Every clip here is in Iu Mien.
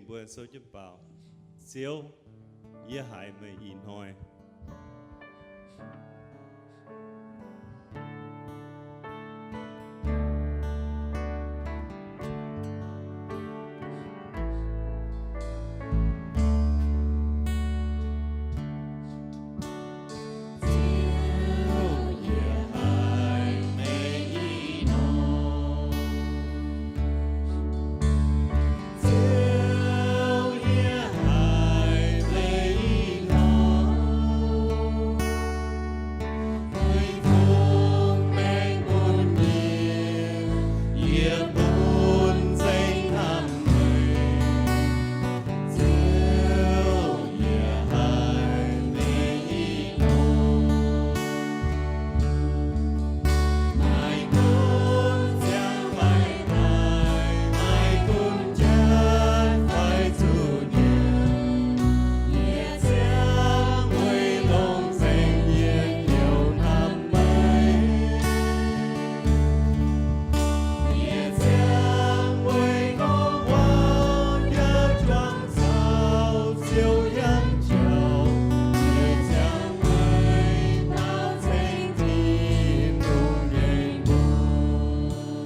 Mbuo souv jienv baaux. Ziouv, yie haiz meih ih hnoi.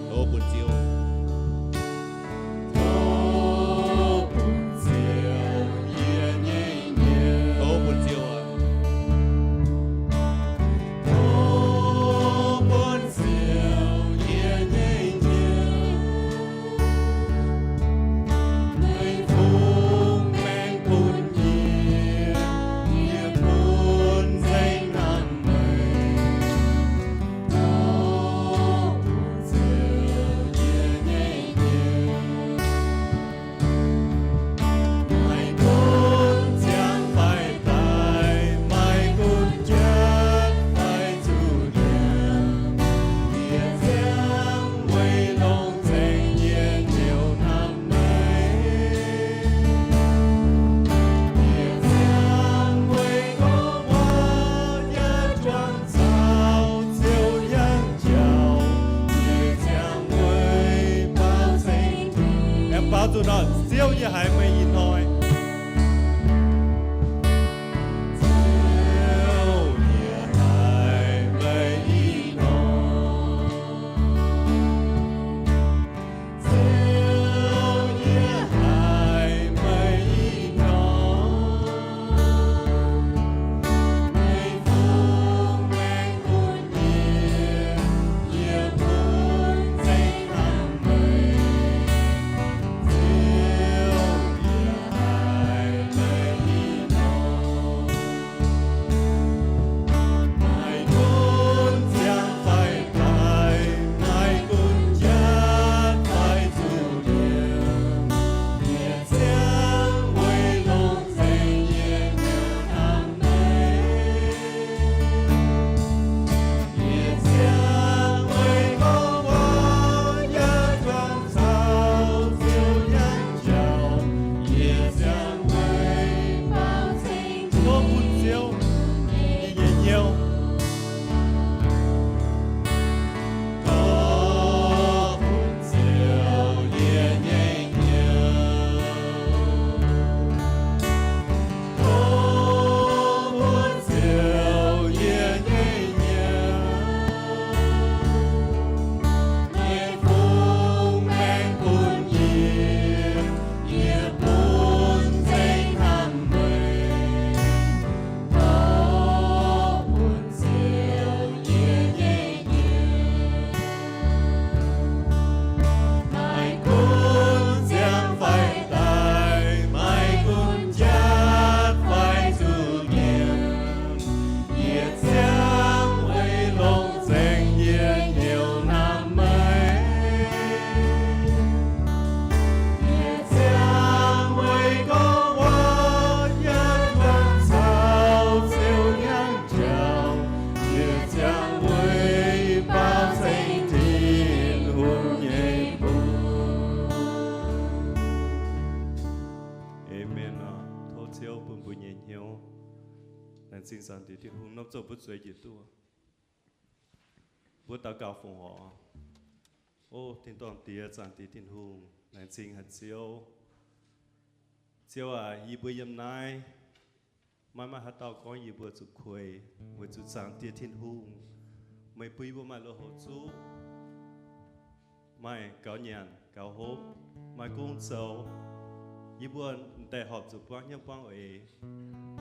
Tov bun Ziouv. Tov bun Ziouv aac. Aengx baaux zuqc nor, Ziouv, yie haiz meih ih hnoi. Aamen. Tov Ziouv bun mbuo nyei hnyouv. Laengz zingh Zaangc Diex Tin-Hungh, norm zouv mbuo zueiz njiec duqv. Mbuo daux gaux fongc horc. O Tin-Dorngh Diex, Zaangc Diex Tin-Hungh, laengz zingh haic Ziouv. Ziouv aac, yie mbuo yiem naaiv maiv maaih haaix dauh gorngv yie mbuo zuqc kuei, weic zuqc Zaangc Diex Tin-Hungh, meih bun yie mbuo maaih lui-houx zuqv, maaih gaux nyanc gaux hopv, maaih gong zoux. Yie mbuo m'daaih horpc zuqc buangv hnyouv buangv eix.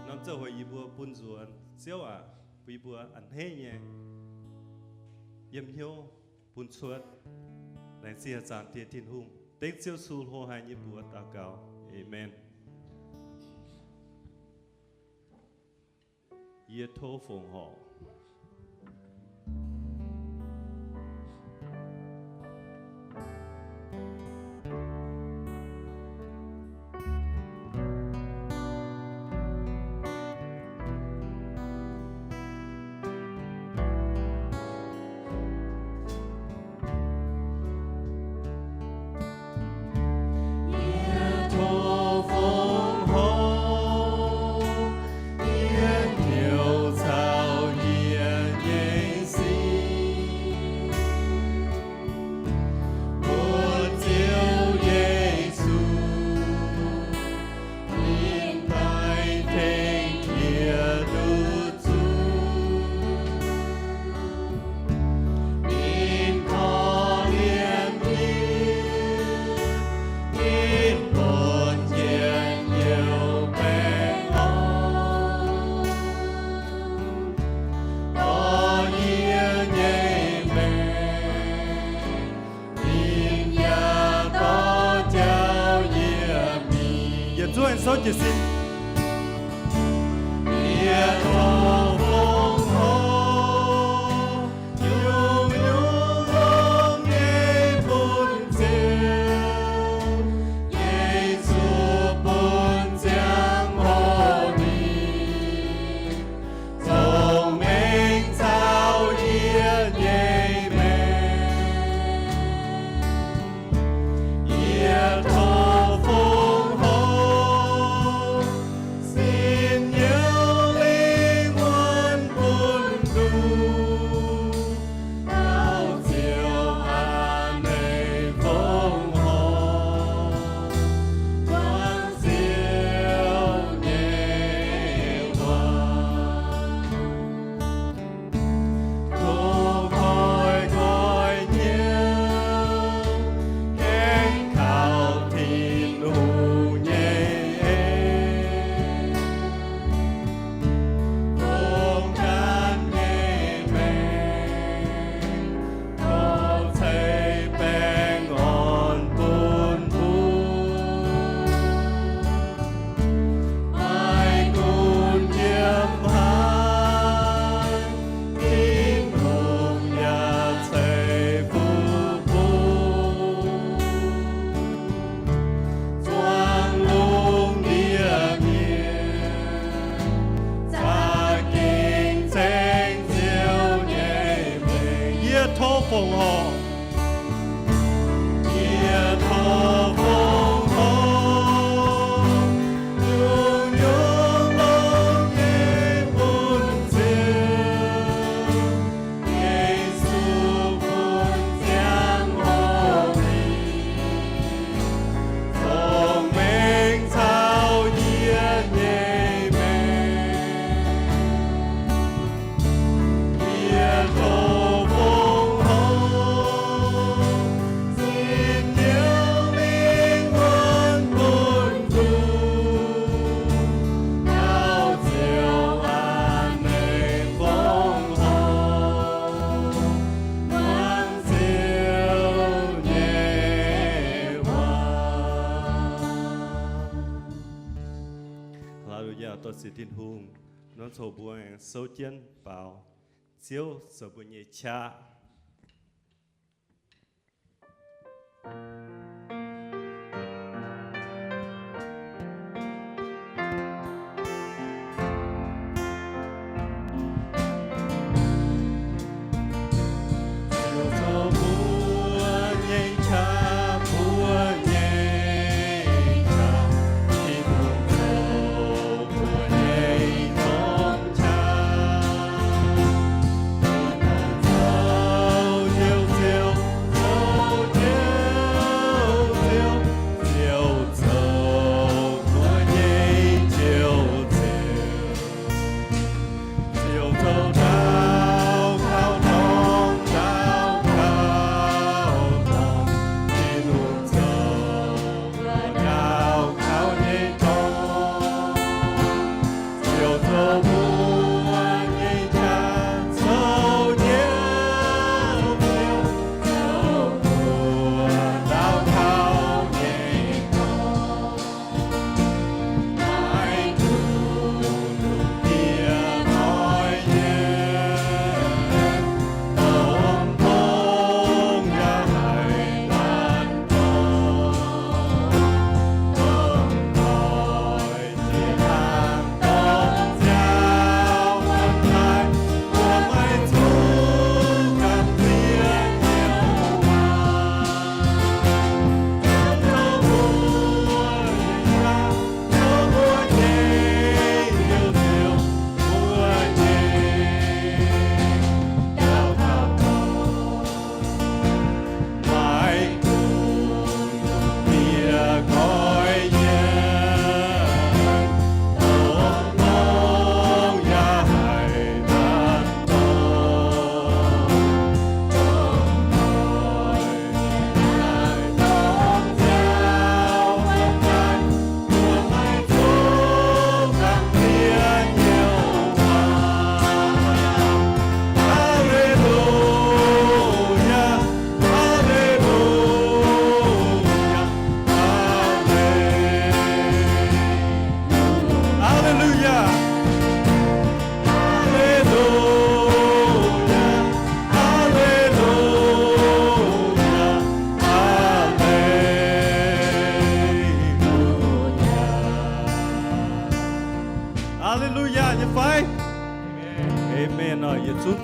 Norm ziouv hoic yie mbuo bun nzuonx. Ziouv aac, bun yie mbuo a'hneiv nyei yiem hnyouv bun cuotv. Laengz zingh Zaangc Diex Tin-Hungh. Dengv Ziouv Yesu hlo haic nyei mbuox daux gaux. Aamen. Yie tov fongc horc. Yie tov fongc horc, yie hnyouv caux yie nyei sin, bun Ziouv Yesu ninh daaih tengx yie duqv zuqc. Ninh korv-lienh yie, ninh bun njien-youh baengh orn, dorh yie nyei maengc, ninh yaac dorh jauv yie mingh. Yietc zungv souv jiez sin. Yie tov fongc horc, nyungc-nyungc longx nyei bun Ziouv Yesu bun ziangh hoc mingh, cong-mengh caux yie nyei maengc. Yie tov fongc horc, sin nyei lingh wuonh bun duqv, dauh Ziouv aac, meih fongc horc, muangx Ziouv nyei waac. Tov koiv-koiv nyei gaengh kaux Tin-Hungh nyei en, fongc ganh nyei maengc, tov ceix baengh orn bun mbuo. Maiv gunv yiem haaix, Tin-Hungh yaac ceix fuqv bun. Zuangx lungh ndiev mienh za'gengh ceng Ziouv nyei mengh. Yie tov fongc horc. Yie tov fongc horc, nyungc-nyungc longx nyei bun Ziouv Yesu bun ziangh hoc mingh, cong-mengh caux yie nyei maengc. Yie tov fongc horc, sin Ziouv lingh wuonh bun duqv, dauh Ziouv aac, meih fongc horc, muangx Ziouv nyei waac. Haa^le^lu^yaa, dorh ziec Tin-Hungh. Norm coc mbuo aengx souv jienv baaux Ziouv zoux mbuo nyei qaqv. Ziouv zoux mbuo nyei qaqv, mbuo nyei qaqv, Tin-Hungh zoux mbuo nyei norm qaqv. Tin-Hungh zoux Ziouv, Ziouv zoux Ziouv.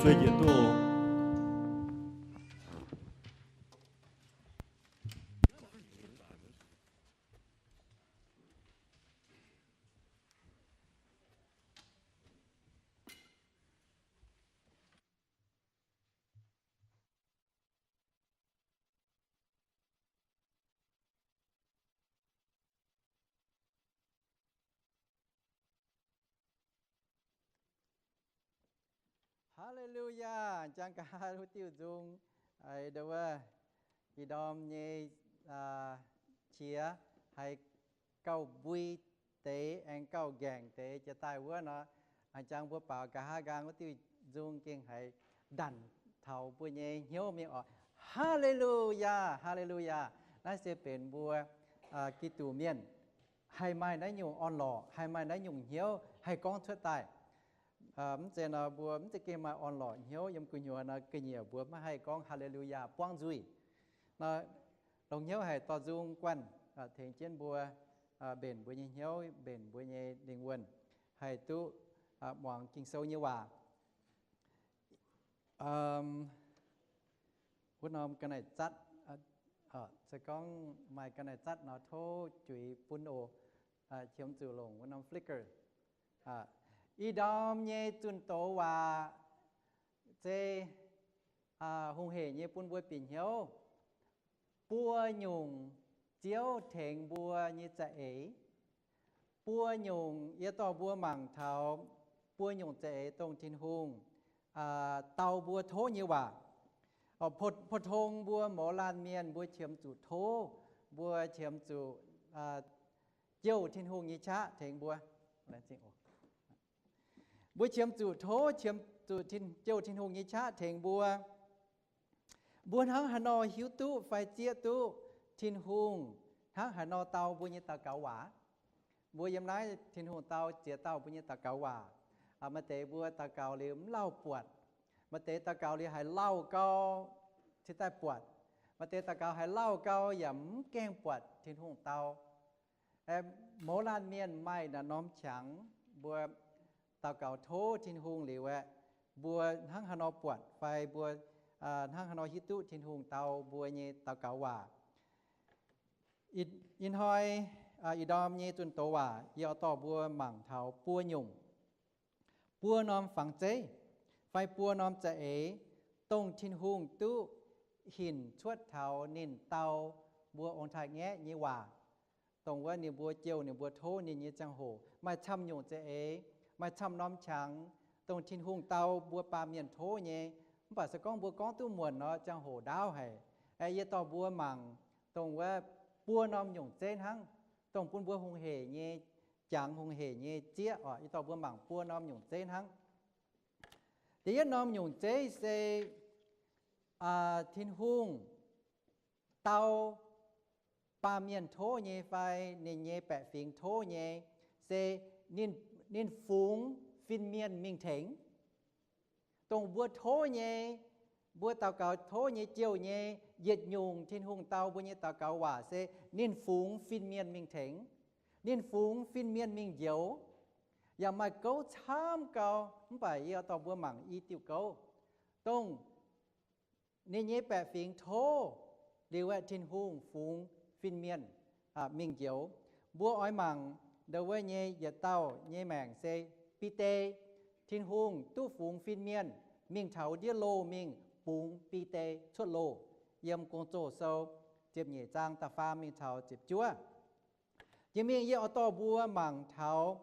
Zueih jiex duqv oc. Haleluyaa! Jangx nqa'haav wuov diuh nzung, aa, ndau wuov, ih ndorm nyei, aa, qiex haih gauh mbui deix aengx gauh nqaengc deix jiex daaih wuov nor, aa, jangx mbuo baaux nqa'haav nqaang wuov diuh nzung gengh haiz ndanc taux mbuo nyei hnyouv mingh oc. Haleluyaa! Haleluyaa! Naaiv se benx mbuo, aa, Giduc mienh haih maaih naaiv nyungc orn-lorqc, haih maaih naaiv nyungc hnyouv haih gorngv cuotv daaih. Mv zeiz nor mbuo mv zeiz gengh maaih orn-lorqc hnyouv yiem gu'nyuoz nor, ga'nyiec mbuo maiv haih gorngv Haleluyaa buangv nzuih. Nor, longx hnyouv haic dorh nzung guanh, tengx jienv mbuo, mbenc mbuo nyei hnyouv, mbenc mbuo nyei lingh wuonh, haih duqv muangx Ging-Sou nyei waac. Wuov norm ga'naaiv zatv, se gorngv maaih ga'naaiv zatv nor tov juix bun oc. Qiemx zuqc longc wuov norm flicker. Ih ndorm nyei zunh doz waac se hungh hec nyei bun mbuo bieqc hnyouv buo nyungc Ziouv tengx mbuo nyei za'eix. Buo nyungc yie dorh mbuo mangc taux buo nyungc za'eix dongh Tin-Hungh dau mbuo tov nyei waac. Pou-tong mbuo mouz laanh mienh mbuo qiemx zuqc tov, mbuo qiemx zuqc jouh Tin-Hungh nyei qaqv tengx mbuo. Mbuo qiemx zuqc tov, qiemx zuqc jouh Tin-Hungh nyei qaqv tengx mbuo. Mbuo hnangv haaix nor hiuv duqv fai zieqv duqv Tin-Hungh hnangv haaix nor dau mbuo nyei daux gaux waac? Mbuo yiem naaiv Tin-Hungh dau ziex dauh mbuo nyei daux gaux waac. Maaih deix mbuo daux gaux liuz mv lauh buatc. Maaih deix daux gaux liuz haiz lauh gau cingx daaih buatc. Maaih deix daux gaux haiz lauh gau yaac mv gaengh buatc Tin-Hungh dau. Mouz laanh mienh maaih naaiv norm qangx, mbuo daux gaux tov Tin-Hungh liuz aeqv, mbuo hnangv haaix nor buatc fai mbuo hnangv haaix nor hiuv duqv Tin-Hungh dau mbuo nyei daux gaux waac. Ih hnoi, ih ndorm nyei zunh doz waac yie oix dorh mbuo mangc taux buo nyungc, buo norm fangx zeiv fai buo norm za'eix, dongh Tin-Hungh duqv hinc cuotv taux ninh dau mbuo ong-taaix-ngaeqv nyei waac, dongh wuov ninh mbuo jouh ninh mbuo tov ninh nyei ziangh hoc. Maaih camv nyungc za'eix, maaih camv norm qangx, dongh Tin-Hungh dau mbuo baamh mienh tov nyei. Mv baac se gorngv mbuo gorngv duqv muonc nor, ziangh hoc ndaauv haic. Yie dorh mbuo mangc dongh wuov buo norm nyungc zeiv hnangv, dongh bun mbuo hungh hec nyei, jangx hungh hec nyei zieqv oc. Yie dorh mbuo mangc buo norm nyungc zeiv hnangv. Da'yietv norm nyungc zeiv se Tin-Hungh dau baamh mienh tov nyei fai ninh nyei baeqc fingx tov nyei, se ninh, ninh fungx fin-mienh mingh tengx. Dongh mbuo tov nyei, mbuo daux gaux tov nyei jouh nyei, yietc nyungc Tin-Hungh dau mbuo nyei daux gaux waac se ninh fungx fin-mienh mingh tengx. Ninh fungx fin-mienh mingh njoux. Yaac maaih gouv camv gau, mv baac yie dorh mbuo mangc i diuh gouv. Dongh ninh nyei baeqc fingx tov liuz aeqv, Tin-Hungh fungx fin-mienh mingh njoux. Mbuo oix mangc ndau wuov nyei yietc dauh nyei maengc se Bide. Tin-Hungh duqv fungx fin-mienh mingh taux ndiev loh mingh bungx Bide cuotv loh. Yiem Gong-Zoh Sou ziepc nyeic zaang da'faam mingh taux ziepc juov. Jiex mingh yie oix dorh mbuo mangc taux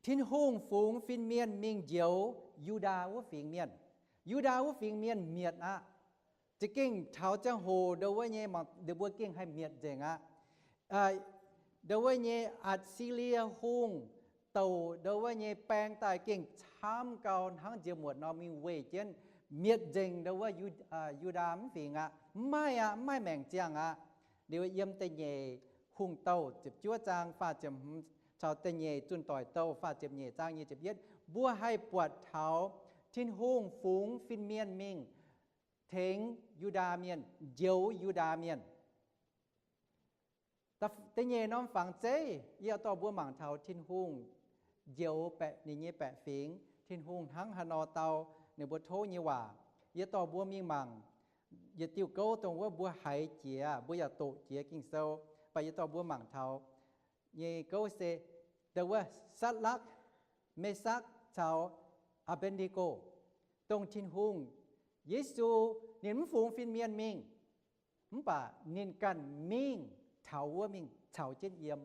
Tin-Hungh fungx fin-mienh mingh njoux Yu^ndaa wuov fingx mienh. Yu^ndaa wuov fingx mienh mietc aqv. Za'gengh taux ziangh hoc ndau wuov nyei, ninh mbuo gengh haih mietc nzengc aqv. Ndau wuov nyei Atc^si^lie Hungh douc ndau wuov nyei baeng daaih gengh camv gau hnangv nziouv muotc nor mingh weih jienv mietc nzengc ndau wuov Yu, Yu^ndaa mv fingx aqv. Mv maaih aqv, mv maaih maengc ziangh aqv. Liuz yiem da'nyeic Hungh Douh ziepc juov zaang faah ziepc hmz caux da'nyeic Zunh Doic Douh faah ziepc nyeic zaang nyic ziepc yietv, mbuo haih buatc taux Tin-Hungh fungx fin-mienh mingh tengx Yu^ndaa mienh, njoux Yu^ndaa mienh. Da'nyeic norm fangx zeiv, yie dorh mbuo mangc taux Tin-Hungh njoux baeqc, ninh nyei baeqc fingx, Tin-Hungh hnangv haaix nor dau ninh mbuo tov nyei waac. Yie dorh mbuo mingh mangc yietc diuh gouv dongh wuov mbuo haiz jiex, mbuo yaac doqc jiex Ging-Sou, mv baac yie dorh mbuo mangc taux nyei gouv se ndau wuov Saadlakv, Mesakv caux Aa^mbetc^ndi^go, dongh Tin-Hungh, Yesu ninh mv fungx fin-mienh mingh, mv baac ninh ganh mingh taux wuov mingh caux jienv yiem.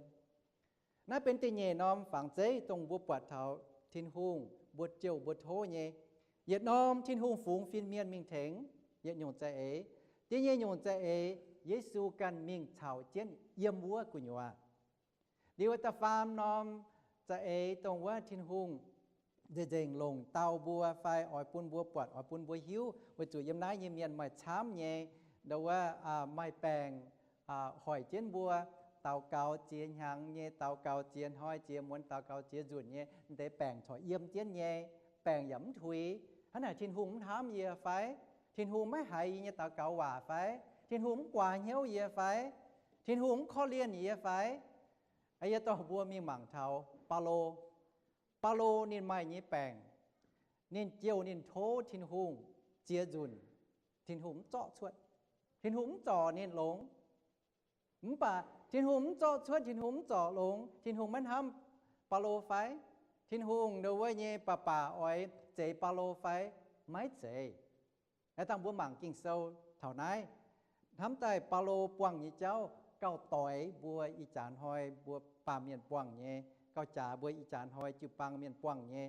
Naaiv benx da'nyeic norm fangx zeiv dongh mbuo buatc taux Tin-Hungh mbuo jouh mbuo tov nyei. Yietc norm Tin-Hungh fungx fin-mienh mingh tengx yietc nyungc za'eix. Da'nyeic nyungc za'eix, Yesu ganh mingh caux jienv yiem wuov gu'nyuoz. Liuz da'faam norm za'eix dongh wuov Tin-Hungh nzengc-nzengc longc dau mbuo fai oix bun mbuo buatc, oix bun mbuo hiuv, weic zuqc yiem naaiv nyei mienh maaih camv nyei, ndau wuov, maaih baengc hoic jienv mbuo, daux gaux ziex hnyangx nyei, daux gaux ziex hnoi ziex muonz, daux gaux ziex nzunc nyei, deix baengc corc yiem jienv nyei, baengc yaac mv tuix. Hnangv naaic Tin-Hungh mv hnamv yie fai? Tin-Hungh maiv haiz yie nyei daux gaux waac fai? Tin-Hungh mv guaax hnyouv yie fai? Tin-Hungh mv korv-lienh yie fai? Yie dorh mbuo mingh mangc taux Baulo. Baulo ninh maaih nyei baengc, ninh jouh ninh tov Tin-Hungh ziex nzunc, Tin-Hungh mv zorqv cuotv. Tin-Hungh mv zorc ninh longx. Mv baac Tin-Hungh mv zorqv cuotv, Tin-Hungh mv zorc longx, Tin-Hungh maiv hnamv Baulo fai? Tin-Hungh ndau wuov nyei baac baac oix zeix Baulo fai? Maiv zeiz. Aav dangh mbuo mangc Ging-Sou taux naaiv, hnamv daaih Baulo buangh nyei jauv gauh doix mbuo ih jaax hnoi mbuo baamh mienh buangh nyei, gauh jaax mbuo ih jaax hnoi jiu-baang mienh buangh nyei.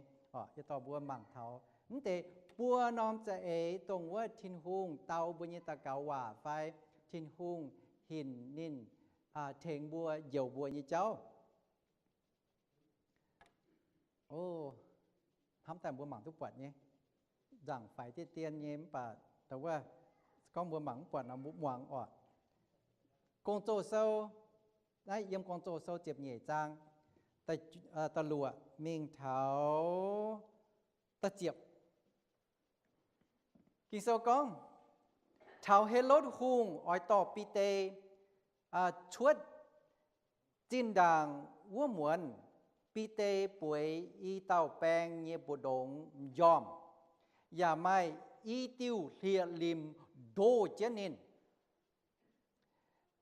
Yie dorh mbuo mangc taux mv deix buo norm za'eix dongh wuov Tin-Hungh dau mbuo nyei daux gaux waac fai Tin-Hungh hinc ninh tengx mbuo njoux mbuo nyei jauv. O, hnamv daaih mbuo mangc duqv buatc nyei. Nzaangc faix diqv dien nyei mv baac wuov gorngv mbuo mangc mv buatc nor mbuo muangx oc. Gong-Zoh Sou, naaiv yiem Gong-Zoh Sou ziepc nyeic zaang, da'luoqc mingh taux da'ziepc. Ging-Sou gorngv, taux Helotv Hungh oix dorh Bide cuotv zinh ndaangc wuov muonz, Bide bueix i dauh baeng nyei mbu'ndongx m'njormh, yaac maaih i diuh hlieqv-limc ndoh jienv ninh.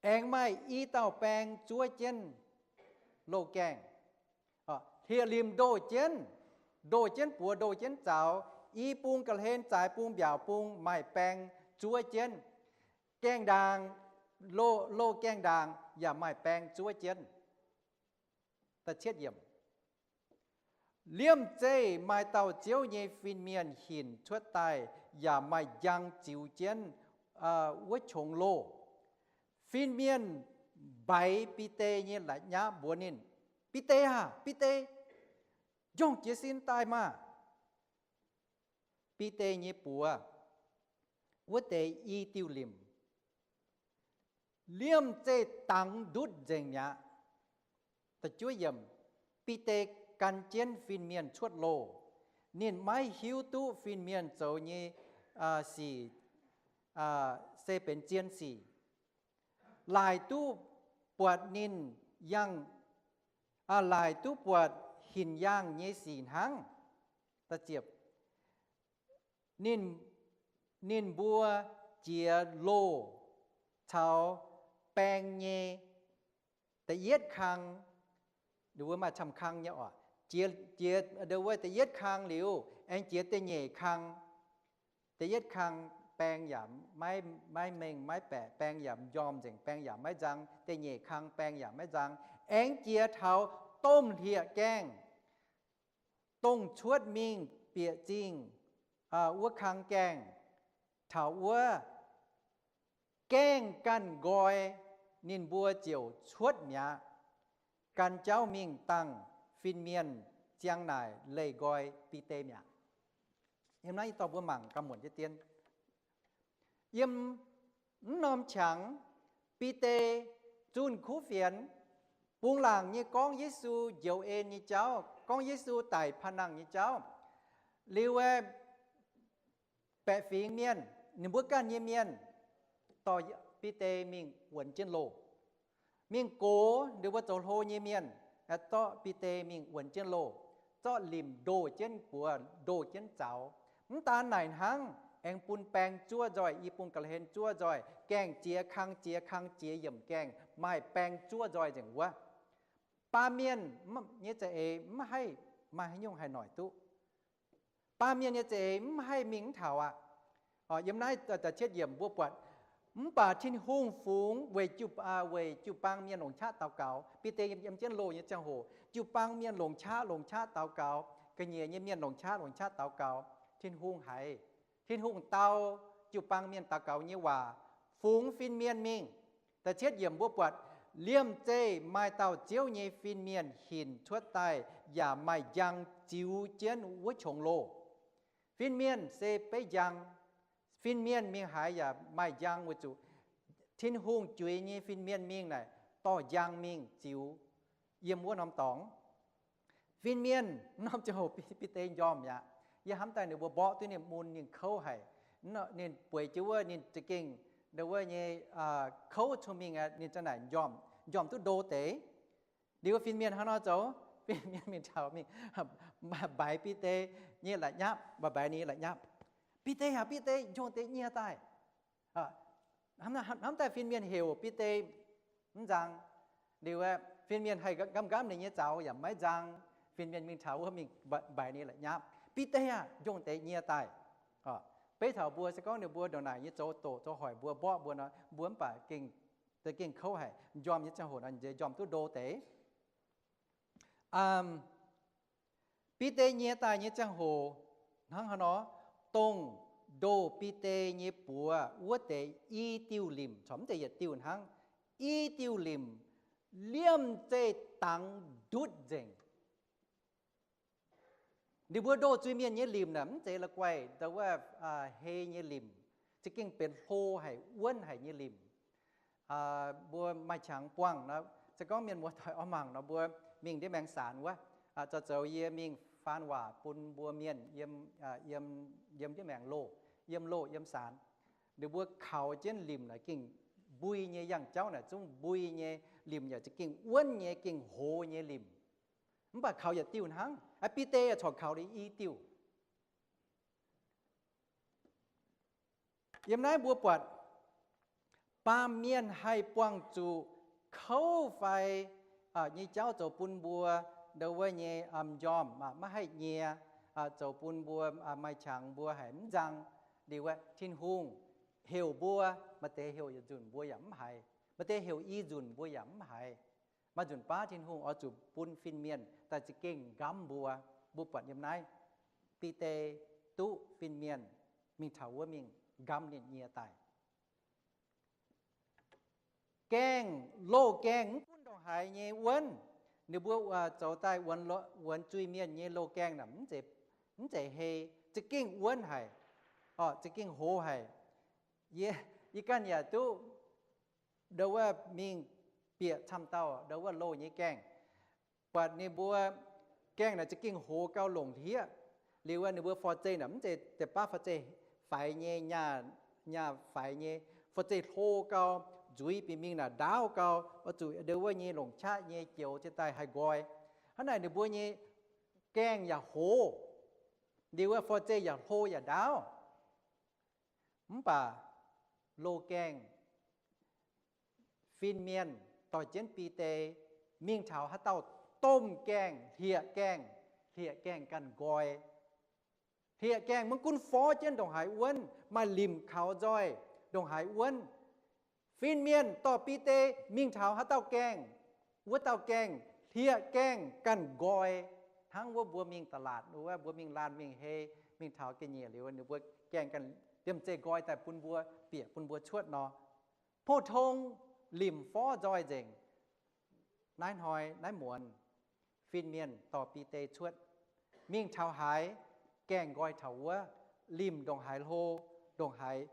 Aengx maaih i dauh baeng zuov jienv loz-gaengh. Hlieqv-limc ndoh jienv, ndoh jienv buoz, ndoh jienv zaux, i bung ga'hlen zaaix bung mbiaauc bung maaih baeng zuov jienv. Gaengh ndaangc, loz-gaengh ndaangc yaac maaih baeng zuov jienv. Liemh zeih maaih dauh Ziouv nyei fin-mienh hinc cuotv daaih yaac maaih njang ziux jienv wuov qongx loh. Fin-mienh mbaix Bide nyei la'nyapv mbuox ninh, Bide aah! Bide! Njongh jiez sin daaih maah! Bide nyei buoz, wuov deix i diuh limc, liemh zeih dangx ndutv nzengc mi'aqv. Bide gan jienv fin-mienh cuotv loh. Ninh maiv hiuv duqv fin-mienh zoux nyei sic se benx zien sic. Laaic duqv buatc ninh yangh, laaic duqv buatc hinc yaangh nyei sic hnangv. Ninh, ninh mbuo jiex loh caux baeng nyei da'yietv kang, ninh mbuo maaih camv kang nyei oc. Jiex, jiex wuov da'yietv kang liuz, aengx jiex da'nyeic kang. Da'yietv kang baeng yaac maiv, maiv mengh maiv baeqc, baeng yaac m'njormh nzengc, baeng yaac maiv nzang. Da'nyeic kang baeng yaac maiv nzang. Aengx jiex taux domh hlieqv-gaengh, dongh cuotv mingh bieqc zingh wuov kang gaengh, taux wuov gaengh ganh nqoi, ninh mbuo ziouc cuotv mi'aqv. Gan jauv mingh dangh fin-mienh ziang naaic leih nqoi Bide mi'aqv. Yiem naaiv yie dorh mbuo mangc ganh muonc jienv dien. Yiem mv norm qangx, Bide zunh kuv fienx, bungx laangc nyei gorngv Yesu njoux en nyei jauv, gorngv Yesu daic paan nangh nyei jauv. Liuz aeqv, baeqc fingx mienh, ninh mbuo ganh nyei mienh, dorh Bide mingh wuonx jienv loh. Mingh gox ninh mbuo zoux hlo nyei mienh, zorqv Bide mingh wuonx jienv loh, zorqv limc ndoh jienv buoz, ndoh jienv zaux. Mv daan naaic hnangv, aengx bun baeng zuov nzoih, i bung ga'hlen zuov nzoih, gaengh jiex kang, jiex kang, jiex yiemc gaengh, maaih baeng zuov nzoih nzengc wuov. Baamh mienh nyei za'eix mv haih maaih haaix nyungc haih noic duqv. Baamh mienh nyei za'eix mv haih mingh mv taux aqv. Yiem naaiv da'cietv yiemc mbuo buatc, mv baac Tin-Hungh fungx weic jiu, weic jiu-baang mienh longc qaqv daux gaux. Bide yiem jienv loh nyei ziangh hoc, jiu-baang mienh longc qaqv, longc qaqv daux gaux. Ga'nyiec nyei mienh longc qaqv, longc qaqv daux gaux. Tin-Hungh haiz, Tin-Hungh dau jiu-baang mienh daux gaux nyei waac, fungx fin-mienh mingh. Da'cietv yiemc mbuo buatc, liemh zeih maaih dauh Ziouv nyei fin-mienh hinc cuotv daaih yaac maaih njang ziux jienv wuov qongx loh. Fin-mienh se beiv njang. Fin-mienh mingh haaix yaac maaih njang weic zuqc Tin-Hungh juix nyei fin-mienh mingh naaic dorh njang mingh ziux yiem wuov norm dorngx. Fin-mienh norm ziangh hoc Bide njormh aqv. Yie hnamv daaih ninh mbuo mborqv duqv ninh mun ninh kouv haic. Ninh bueix jienv wuov ninh za'gengh ndo wuov nyei kouv cong-mengh aqv, ninh za'naaic njormh, njormh duqv ndo deix. Liuz fin-mienh hnangv nor zoux, fin-mienh mingh taux mingh mbaix Bide nyei la'nyapv, mbaix ninh nyei la'nyapv. Bide aac, Bide, njongh deix nyie daaih. Hnamv daaih fin-mienh heuc Bide mv nzang. Liuz fin-mienh haih nqamv nqamv ninh nyei zaux yaac maiv nzang. Fin-mienh mingh taux wuov mingh mbaix ninh la'nyapv, Bide aac, njongh deix nyie daaih. Beiv taux mbuo se gorngv ninh mbuo ndongc naaic nyei zoux doqc zoux hoic mbuo mborqv mbuo nor, mbuo mv baac gengh, gengh kouv haic. Njormh nyei ziangh hoc nor nziex njormh duqv ndo deix. Bide nyie daaih nyei ziangh hoc hnangv haaix nor, dongh ndoh Bide nyei buoz wuov deix i diuh limc, corc mv zeiz yietc diuh hnangv, i diuh limc liemh zeih dangx ndutv nzengc. Ninh mbuo ndoh zuiz-mienh nyei limc naaic mv zeiz la'guaih ndo wuov hei nyei limc, za'gengh benx hlo haic, wuonv haic nyei limc. Mbuo maaih qangx buangh nor, se gorngv mienh muoz-doic oix mangc nor, mbuo mingh ndiev maengx saanx wuov, zoux zoux yie mingh faan waac bun mbuo mienh yiem, yiem ndiev maengx loh, yiem loh yiem saanx. Ninh mbuo kaux jienv limc naaic gengh mbui nyei, yangh jauv naaic zungv mbui nyei, limc yaac za'gengh wuonv nyei, gengh hoz nyei limc. Mv baac kaux yietc diuh hnangv. Bide yaac corc kaux i diuh. Yiem naaiv mbuo buatc baamh mienh haih buangh zuqc kouv fai nyei jauv zoux bun mbuo ndo wuov nyei njormh maiv haih nyie, zoux bun mbuo maaih qangx mbuo haic mv nzang. Liuz aeqv, Tin-Hungh heuc mbuo, maaih deix heuc yietc nzunc mbuo yaac mv haiz, maaih deix heuc i nzunc mbuo yaac mv haiz. Maaih nzunc baav Tin-Hungh oix zuqc bun fin-mienh daaih za'gengh nqamv mbuo. Mbuo buatc yiem naaiv, Bide duqv fin-mienh mingh taux wuov mingh nqamv ninh nyie daaih. Gaengh, loh gaengh mv gunv ndongc haaix nyei wuonv, ninh mbuo zoux daaih wuonx zuiz-mienh nyei loh gaengh naaic mv zeiz hei, za'gengh wuonv haic, za'gengh hoz haic. Yie, yie ganh yaac duqv ndo wuov mingh bieqc camv dauh ndo wuov loh nyei gaengh. Buatc ninh mbuo gaengh naaic za'gengh hoz gau longc hlieqv. Liuz ninh mbuo for-zeih naaic mv zeiz deix baav for-zeih faix nyei, nyaah, nyaah faix nyei, for-zeih hlo gau, nzuiz bieqc mingh naaic ndaauv gau, oix zuqc ndo wuov nyei longc qaqv nyei joux jienv daaih haih nqoi. Hnangv naaic ninh mbuo nyei gaengh yaac hoz, liuz wuov for-zeih yaac hlo yaac ndaauv. Mv baac loh gaengh, fin-mienh dorh jienv Bide mingh taux haaix dauh domh gaengh, hlieqv gaengh, hlieqv gaengh ganh nqoi. Hlieqv gaengh maiv gunv forv jienv ndongc haaix wuonv, maaih limc kaux nzoih ndongc haaix wuonv, fin-mienh dorh Bide mingh taux haaix dauh gaengh, wuov dauh gaengh hlieqv gaengh ganh nqoi. Hnangv wuov mbuo mingh da'laatc wuov, mbuo mingh laanh mingh hei, mingh taux ga'nyiec liuz ninh mbuo gaengh ganh liemh zeih nqoi daaih bun mbuo, bieqc bun mbuo cuotv nor. Pou-tong limc forv nzoih nzengc. Naaiv hnoi naaiv muonz fin-mienh dorh Bide cuotv, mingh taux haaix gaengh nqoi taux wuov, limc ndongc haaix hlo, ndongc haaix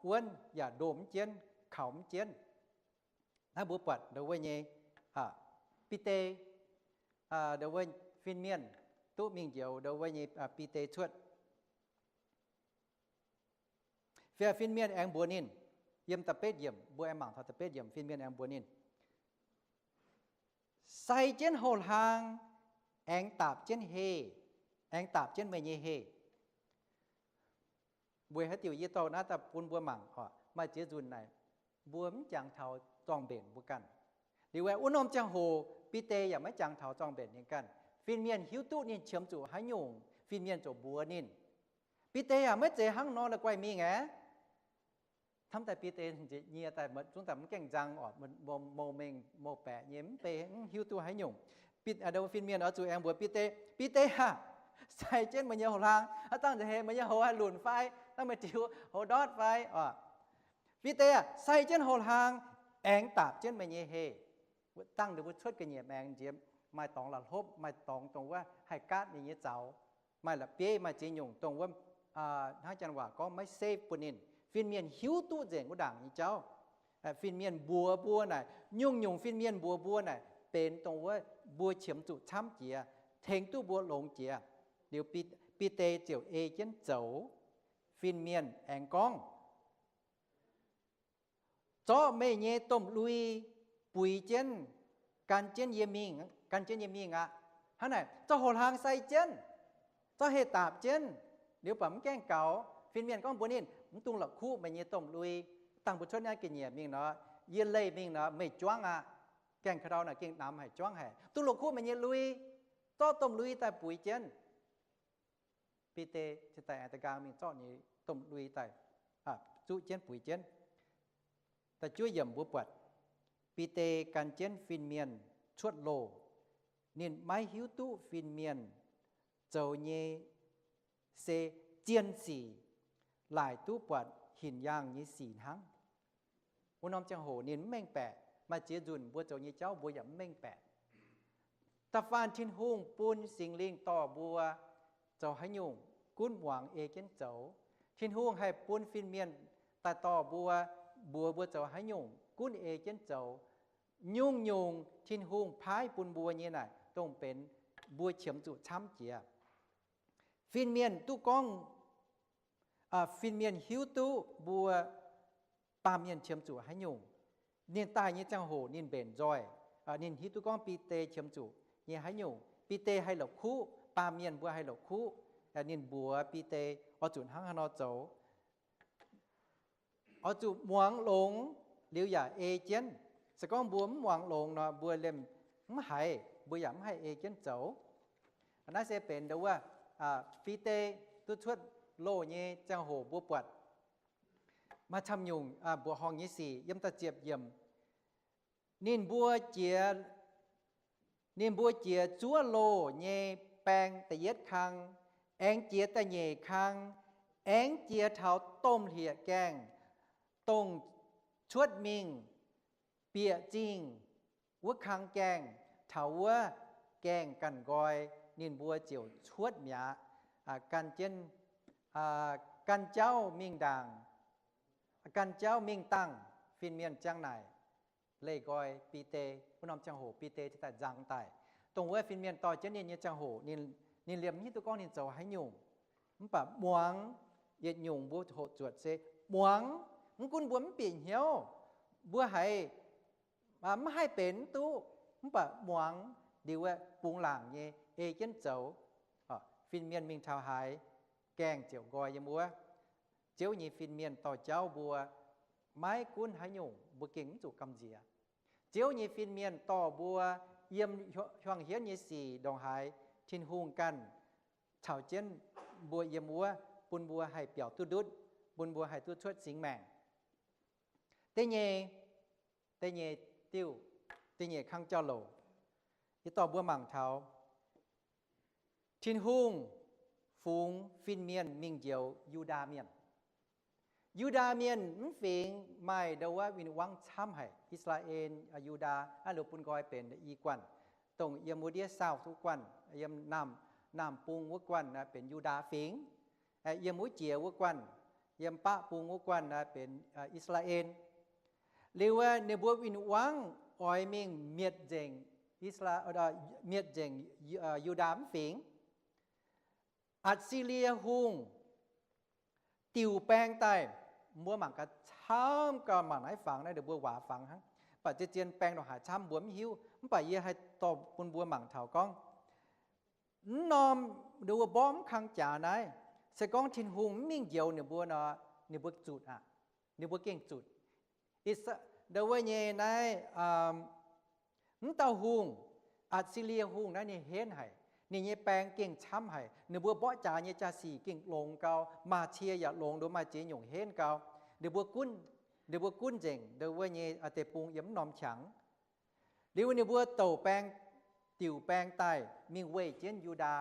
wuonv yaac ndomh mv jienv, kaux mv jienv. Naaiv mbuo buatc ndo wuov nyei Bide, ndo wuov fin-mienh duqv mingh njoux ndo wuov nyei Bide cuotv. Fai fin-mienh aengx mbuox ninh, yiem da'betv yiemc, mbuo aengx mangc taux da'betv yiemc, fin-mienh aengx mbuox ninh, sai jienv houx-hlaang, aengx daapc jienv heh, aengx daapc jienv meih nyei heh. Weic haaix diuc yie dorh naaiv daaih bun mbuo mangc oc, maaih ziex nzunc naaic, mbuo mv jangx taux zorng-mbenc mbuo ganh. Liuz aeqv, wuov norm ziangh hoc Bide yaac maiv jangx taux zorng-mbenc ninh ganh. Fin-mienh hiuv duqv ninh qiemx zuqc haaix nyungc, fin-mienh ziouc mbuox ninh. Bide yaac maiv zeiz hnangv nor la'guaih mingh aeqv. Hnamv daaih Bide nyie daaih zungv daaih mv gaengh nzang oc, mou mengh mou baeqc nyei, mv bei mv hiuv duqv haaix nyungc. Fin-mienh oix zuqc aengx mbuox Bide, Bide aah, sai jienv meih nyei houx-hlaang, aav dangh nza'heix meih nyei houx haih lunc fai, dangh meih diux houx ndortv fai oc. Bide aah, sai jienv houx-hlaang, aengx daapc jienv meih nyei heh. Dangh ninh mbuo cuotv ga'nyiec maengx nziex, maaih dorngx la'hlopv, maaih dorngx dongh wuov haih gaatv ninh nyei zaux, maaih la'bieiv, maaih ziex nyungc dongh wuov, hnangv janx waac gorngv maiv safe bun ninh. Fin-mienh hiuv duqv nzengc wuov ndaangc nyei jauv. Fin-mienh mbuox mbuo naaic, nyungc-nyungc fin-mienh mbuox mbuo naaic benx dongh wuov mbuo qiemx zuqc camv jiex, tengx duqv mbuo longx jiex. Liuz Bide ziouc ei jienv zoux. Fin-mienh aengx gorngv, zorqv meih nyei domh lui buix jienv, gan jienv yie mingh, gan jienv yie mingh aqv. Hnangv naaic, zorqv houx-hlaang sai jienv, zorqv heh daapc jienv, liuz baac mv gaengh gaux. Fin-mienh gorngv mbuox ninh, mv dungx la'kuqv meih nyei domh lui. Dangh mbuo cuotv naaiv ga'nyiec mingh nor, yie leih mingh nor, meih juangv aqv. Gaengh ka'ndau naaic gengh namx haic, juangv haic. Mv dungx la'kuqv meih nyei lui, zorqv domh lui daaih buix jienv. Bide cingx daaih aengx da'nqaang mingh zorqv ninh domh lui daaih, zuqv jienv buix jienv. Da'juov yiemc mbuo buatc, Bide gan jienv fin-mienh cuotv loh. Ninh maiv hiuv duqv fin-mienh zoux nyei se zien sic, laaic duqv buatc hinc yaangh nyei sic hnangv. Wuov norm ziangh hoc ninh mv mengh baeqc. Maaih ziex nzunc mbuo zoux nyei jauv mbuo yaac mv mengh baeqc. Da'faanh Tin-Hungh bun Singx Lingh dorh mbuo zoux haaix nyungc, gunv muangx ei jienv zoux. Tin-Hungh haih bun fin-mienh daaih dorh mbuo, mbuox mbuo zoux haaix nyungc, gunv ei jienv zoux. Nyungc-nyungc Tin-Hungh paaiv bun mbuo nyei naaic dongh benx mbuo qiemx zuqc camv jiex. Fin-mienh duqv gorngv, fin-mienh hiuv duqv mbuo baamh mienh qiemx zuqc haaix nyungc. Ninh daaih nyei ziangh hoc ninh mbenc nzoih, ninh hiuv duqv gorngv Bide qiemx zuqc nyei haaix nyungc. Bide haih la'kuqv, baamh mienh mbuo haih la'kuqv. Ninh mbuox Bide oix zuqc hnangv haaix nor zoux. Oix zuqc muangx longx liuz yaac ei jienv. Se gorngv mbuo mv muangx longx nor, mbuo liemh mv haiz, mbuo yaac mv haih ei jienv zoux. Naaiv se benx ndo wuov, Bide duqv cuotv loh nyei ziangh hoc mbuo buatc maaih camv nyungc mbuoqc horngh nyei sic yiem da'ziepc yiemc. Ninh mbuo jiex, ninh mbuo jiex zuov loh nyei baeng da'yietv kang, aengx jiex da'nyeic kang, aengx jiex taux domh hlieqv-gaengh, dongh cuotv mingh bieqc zingh wuov kang gaengh, taux wuov gaengh ganh nqoi, ninh mbuo ziouc cuotv mi'aqv. Gan jienv, gan jauv mingh ndaangc, gan jauv mingh dangh, fin-mienh ziang naaic leih nqoi Bide. Wuov norm ziangh hoc Bide cingx daaih nzang daaih. Dongh wuov fin-mienh dorh jienv ninh nyei ziangh hoc, ninh liemh mv hiuv duqv gorngv ninh zoux haaix nyungc. Mv baac muangx yietc nyungc mbuo hoqc zuotc se muangx. Mv gunv mbuo mv bieqc hnyouv, mbuo haiz mv haih benx mv duqv, mv baac muangx liuz bungx laangc nyei ei jienv zoux. Fin-mienh mingh taux haaix, gaengh ziouc nqoi yiem wuov. Ziouv nyei fin-mienh dorh jauv mbuo, maiv gunv haaix nyungc mbuo gengh mv zuqc gamh nziex. Ziouv nyei fin-mienh dorh mbuo yiem hiuang hienv nyei sic ndongc haaix, Tin-Hungh ganh caux jienv mbuo yiem wuov, bun mbuo haih biaux duqv ndutv, bun mbuo haih duqv cuotv singx maengc. Da'nyeic, da'nyeic diuh, da'nyeic kang jauv-louc, yie dorh mbuo mangc taux Tin-Hungh fungx fin-mienh mingh njoux Yu^ndaa Mienh. Yu^ndaa Mienh mv fingx maaih ndo wuov win-wangv camv haic. I^saa^laa^en, Yu^ndaa, naaiv liuz bun nqoi benx i guanh, dongh yiem wuov ndiev south wuov guanh, yiem naamh, naamh bung wuov guanh benx Yu^ndaa Fingx. Yiem wuov jiex wuov guanh, yiem baqv bung wuov guanh benx I^saa^laa^en. Liuz ninh mbuo win-wangv oix mingh mietc nzengc, mietc nzengc Yu^ndaa mv fingx. Atc^si^lie Hungh diuc baeng daaih, mbuo mangc gaax camv gaax mangc naaiv fangx naaiv, ninh mbuo waac fangx hnangv. Mv baac zien-zien baeng ndongc haaix camv mbuo mv hiuv, mv baac yie haih dorh bun mbuo mangc taux gorngv, mv norm ndo wuov mborqv mv kang jaax naaiv, Se gorngv Tin-Hungh mv mingh njoux ninh mbuo nor, ninh mbuo zutc aqv. Ninh mbuo gengh zutc. Ndo wuov nyei naaiv, mv dauh hungh, Atc^si^lie Hungh naaiv ninh henv haic. Ninh nyei baeng gengh camv haic. Ninh mbuo mborqv jaax nyei jaa-sic gengh longx gau, maaih cie yaac longx, nduov maaih ziex nyungc henv gau. Ninh mbuo gunv, ninh mbuo gunv nzengc ndo wuov nyei deic-bung yiem mv norm qangx. Liuz ninh mbuo douc baeng, diuc baeng daaih mingh weih jienv Yu^ndaa.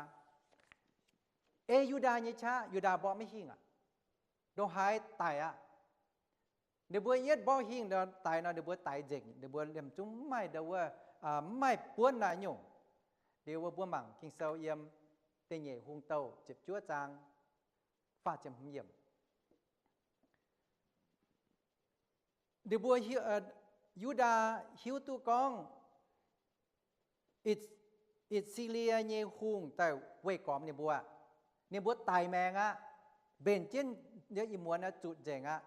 Ei Yu^ndaa nyei qaqv, Yu^ndaa mborqv maiv hingh aqv. Ndongc haaix daic aqv. Ninh mbuo yietv mborqv hingh daix nor, ninh mbuo daix nzengc. Ninh mbuo liemh zungv mv maaih ndo wuov, mv maaih buonv naaiv nyungc. Liuz mbuo mangc Ging-Sou yiem Da'nyeic Hungh Douh ziepc juov zaang faah ziepc hmz yiemc. Ninh mbuo, Yu^ndaa hiuv duqv gorngv Atc^si^lie nyei hungh daaih weih gormx ninh mbuo. Ninh mbuo daic maengx aqv. Mbenc jienv ih muonz aqv, zutc nzengc aqv.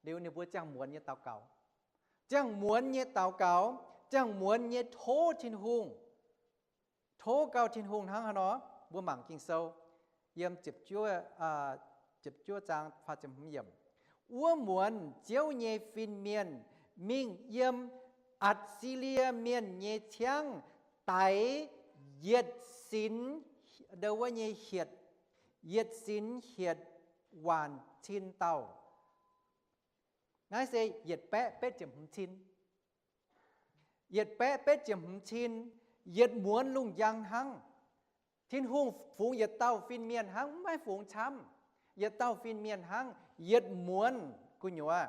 Liuz ninh mbuo ziangh muonz nyei daux gaux. Ziangh muonz nyei daux gaux, ziangh muonz nyei tov Tin-Hungh. Tov gau Tin-Hungh hnangv haaix nor, mbuo mangc Ging-Sou yiem ziepc juov zaang faah ziepc hmz yiemc. Wuov muonz Ziouv nyei fin-mienh mingh yiem Atc^si^lie Mienh nyei ciangv daix yietc sinx, ndo wuov nyei hietc, yietc sinx hietc waanc cin dauh. Naaiv se yietc baeqv betv ziepc hmz cin. Yietc baeqv betv ziepc hmz cin, yietc muonz lungh njang hnangv. Tin-Hungh fungx yietc dauh fin-mienh hnangv, mv maaih fungx camv. Yietc dauh fin-mienh hnangv, yietc muonz gu'nyuoz.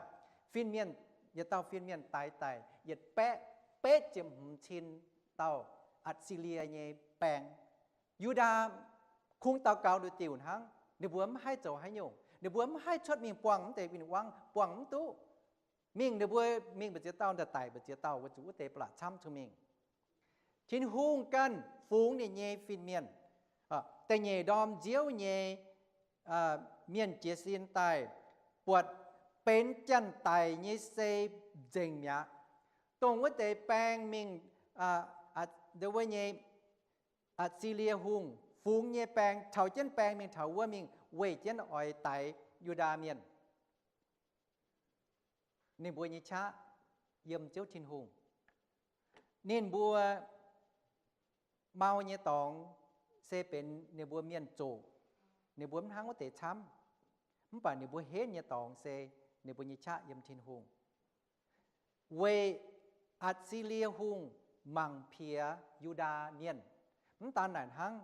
Fin-mienh, yietc dauh fin-mienh daix daic yietc baeqv betv ziepc hmz cin dauh Atc^si^lie nyei baeng. Yu^ndaa kungx daux gaux nduqc diuc hnangv, ninh mbuo mv haih zoux haaix nyungc. Ninh mbuo mv haih cuotv mingh buangh mv deix win-wangv, buangh mv duqv. Mingh ninh mbuo mingh mbu'ziex dauh, daaih daic mbu'ziex dauh, weic zuqc wuov deix ba'laqc camv cun mingh. Tin-Hungh ganh fungx ninh nyei fin-mienh. Da'nyeic ndorm nziouv nyei mienh jiez sin daaih buatc benx janx-daic nyei sei nzengc mi'aqv. Dongh wuov deix baeng mingh, ndo wuov nyei Atc^si^lie Hungh fungx nyei baeng, taux jienv baeng mingh taux wuov mingh weih jienv oix daix Yu^ndaa Mienh. Ninh mbuo nyei qaqv yiem Ziouv Tin-Hungh. Ninh mbuo mau nyei dorngx se benx ninh mbuo mienh zoqc, ninh mbuo mv hnangv wuov deix camv. Mv baac ninh mbuo henv nyei dorngx se ninh mbuo nyei qaqv yiem Tin-Hungh. Weic Atc^si^lie Hungh mangc piex Yu^ndaa Mienh. Mv daan naaic hnangv,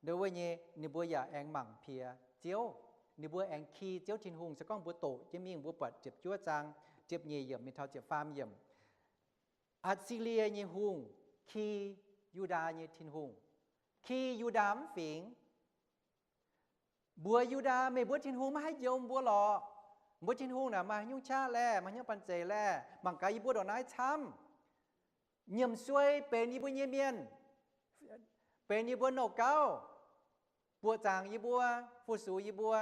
ndo wuov nyei ninh mbuo yaac aengx mangc piex Ziouv. Ninh mbuo aengx ki Ziouv Tin-Hungh. Se gorngv mbuo doqc jienv mingh, mbuo buatc ziepc juov zaang ziepc nyeic yiemc mingh taux ziepc faam yiemc. Atc^si^lie nyei hungh ki Yu^ndaa nyei Tin-Hungh, ki Yu^ndaa mv fingx. Mbuox Yu^ndaa, meih mbuo Tin-Hungh maiv haih njoux mbuo lorqc. Mbuo Tin-Hungh naaic maaih haaix nyungc qaqv laeh, maaih haaix nyungc banh zeic laeh, mangc gaax yie mbuo ndongc naaiv camv. Nyiemc suei benx yie mbuo nyei mienh, benx yie mbuo nouh gauv, buoqc zaangc yie mbuo, fu-sux yie mbuo.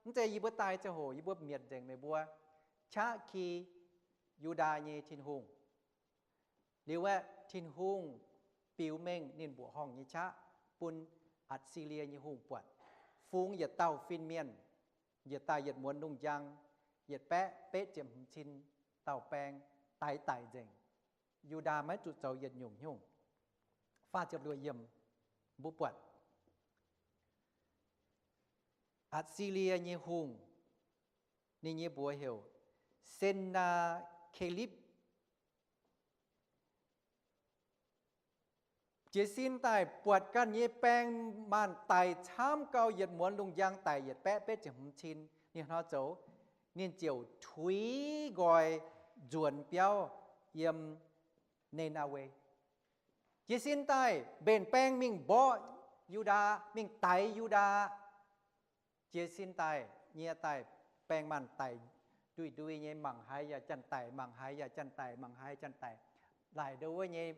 Mv zeiz yie mbuo daaih ziangh hoc yie mbuo mietc nzengc meih mbuo. Qaqv ki Yu^ndaa nyei Tin-Hungh. Liuz aeqv, Tin-Hungh biux mengh ninh mbuoqc horngh nyei qaqv bun Atc^si^lie nyei hungh buatc, fungx yietc dauh fin-mienh, yietc daaih yietc muonz lungh njang, yietc baeqv betv ziepc hmz cin dauh baeng, daix daic nzengc. Yu^ndaa maiv zuqc zoux yietc nyungc nyungc. Faah ziepc luoqc yiemc, mbuo buatc Atc^si^lie nyei hungh, ninh nyei mbuox heuc Sen^naa^ke^lipv. Jiez sin daaih buatc ganh nyei baeng maanh daic camv gau, yietc muonz lungh njang daic yietc baeqv betv ziepc hmz cin. Ninh hnangv nor zoux, ninh ziouc tuix nqoi nzuonx biauv yiem Ni^naa^we. Jiez sin daaih mbenc baeng mingh mborqv Yu^ndaa, mingh daix Yu^ndaa. Jiez sin daaih, nyie daaih, baeng maanh daic nduih ndui nyei, mangc haaix yaac janx-daic, mangc haaix yaac janx-daic, mangc haaix janx-daic. Laaic ndo wuov nyei,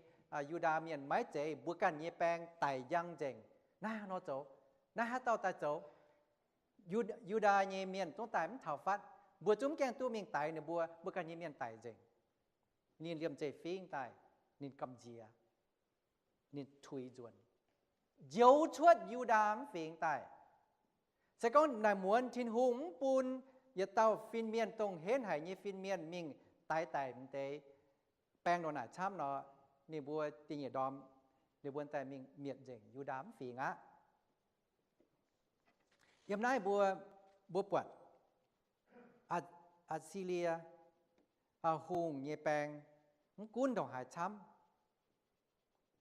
Yu^ndaa mienh maiv zeiz mbuo ganh nyei baeng daic njang nzengc. Naaiv hnangv nor zoux, naaiv haaix dauh daaih zoux? Yu, Yu^ndaa nyei mienh zungv daaih mv taux fatv, mbuo zungv mv gaengh duqv mingh daix ninh mbuo, mbuo ganh nyei mienh daic nzengc. Ninh liemh zeih fingx daaih, ninh gamh nziex, ninh tuix nzuonx, njoux cuotv Yu^ndaa mv fingx daaih. Se gorngv naaic muonz Tin-Hungh mv bun yietc dauh fin-mienh dongh henv haic nyei fin-mienh mingh daix daic m'deix baeng ndongc naaic camv nor, ninh mbuo da'nyeic ndorm ninh mbuo daaih mingh mietc nzengc Yu^ndaa mv fingx aqv. Yiem naaiv mbuo, mbuo buatc Aa, Aa^si^lie hungh nyei baeng mv gunv ndongc haaix camv,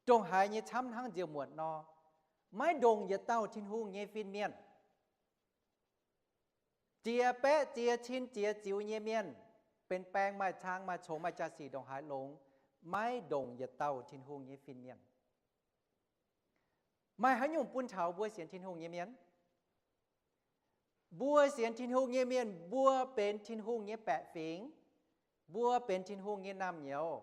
ndongc haaix nyei camv hnangv nziouv muotc nor, maiv ndongc yietc dauh Tin-Hungh nyei fin-mienh. Ziex baeqv ziex cin ziex ziux nyei mienh, benx baeng maaih cang maaih congx maaih jaa-sic ndongc haaix longx, maiv ndongc yietc dauh Tin-Hungh nyei fin-mienh. Maaih haaix nyungc bun taux mbuo sienx Tin-Hungh nyei mienh? Mbuo sienx Tin-Hungh nyei mienh, mbuo benx Tin-Hungh nyei baeqc fingx, mbuo benx Tin-Hungh nyei naamh nyouz.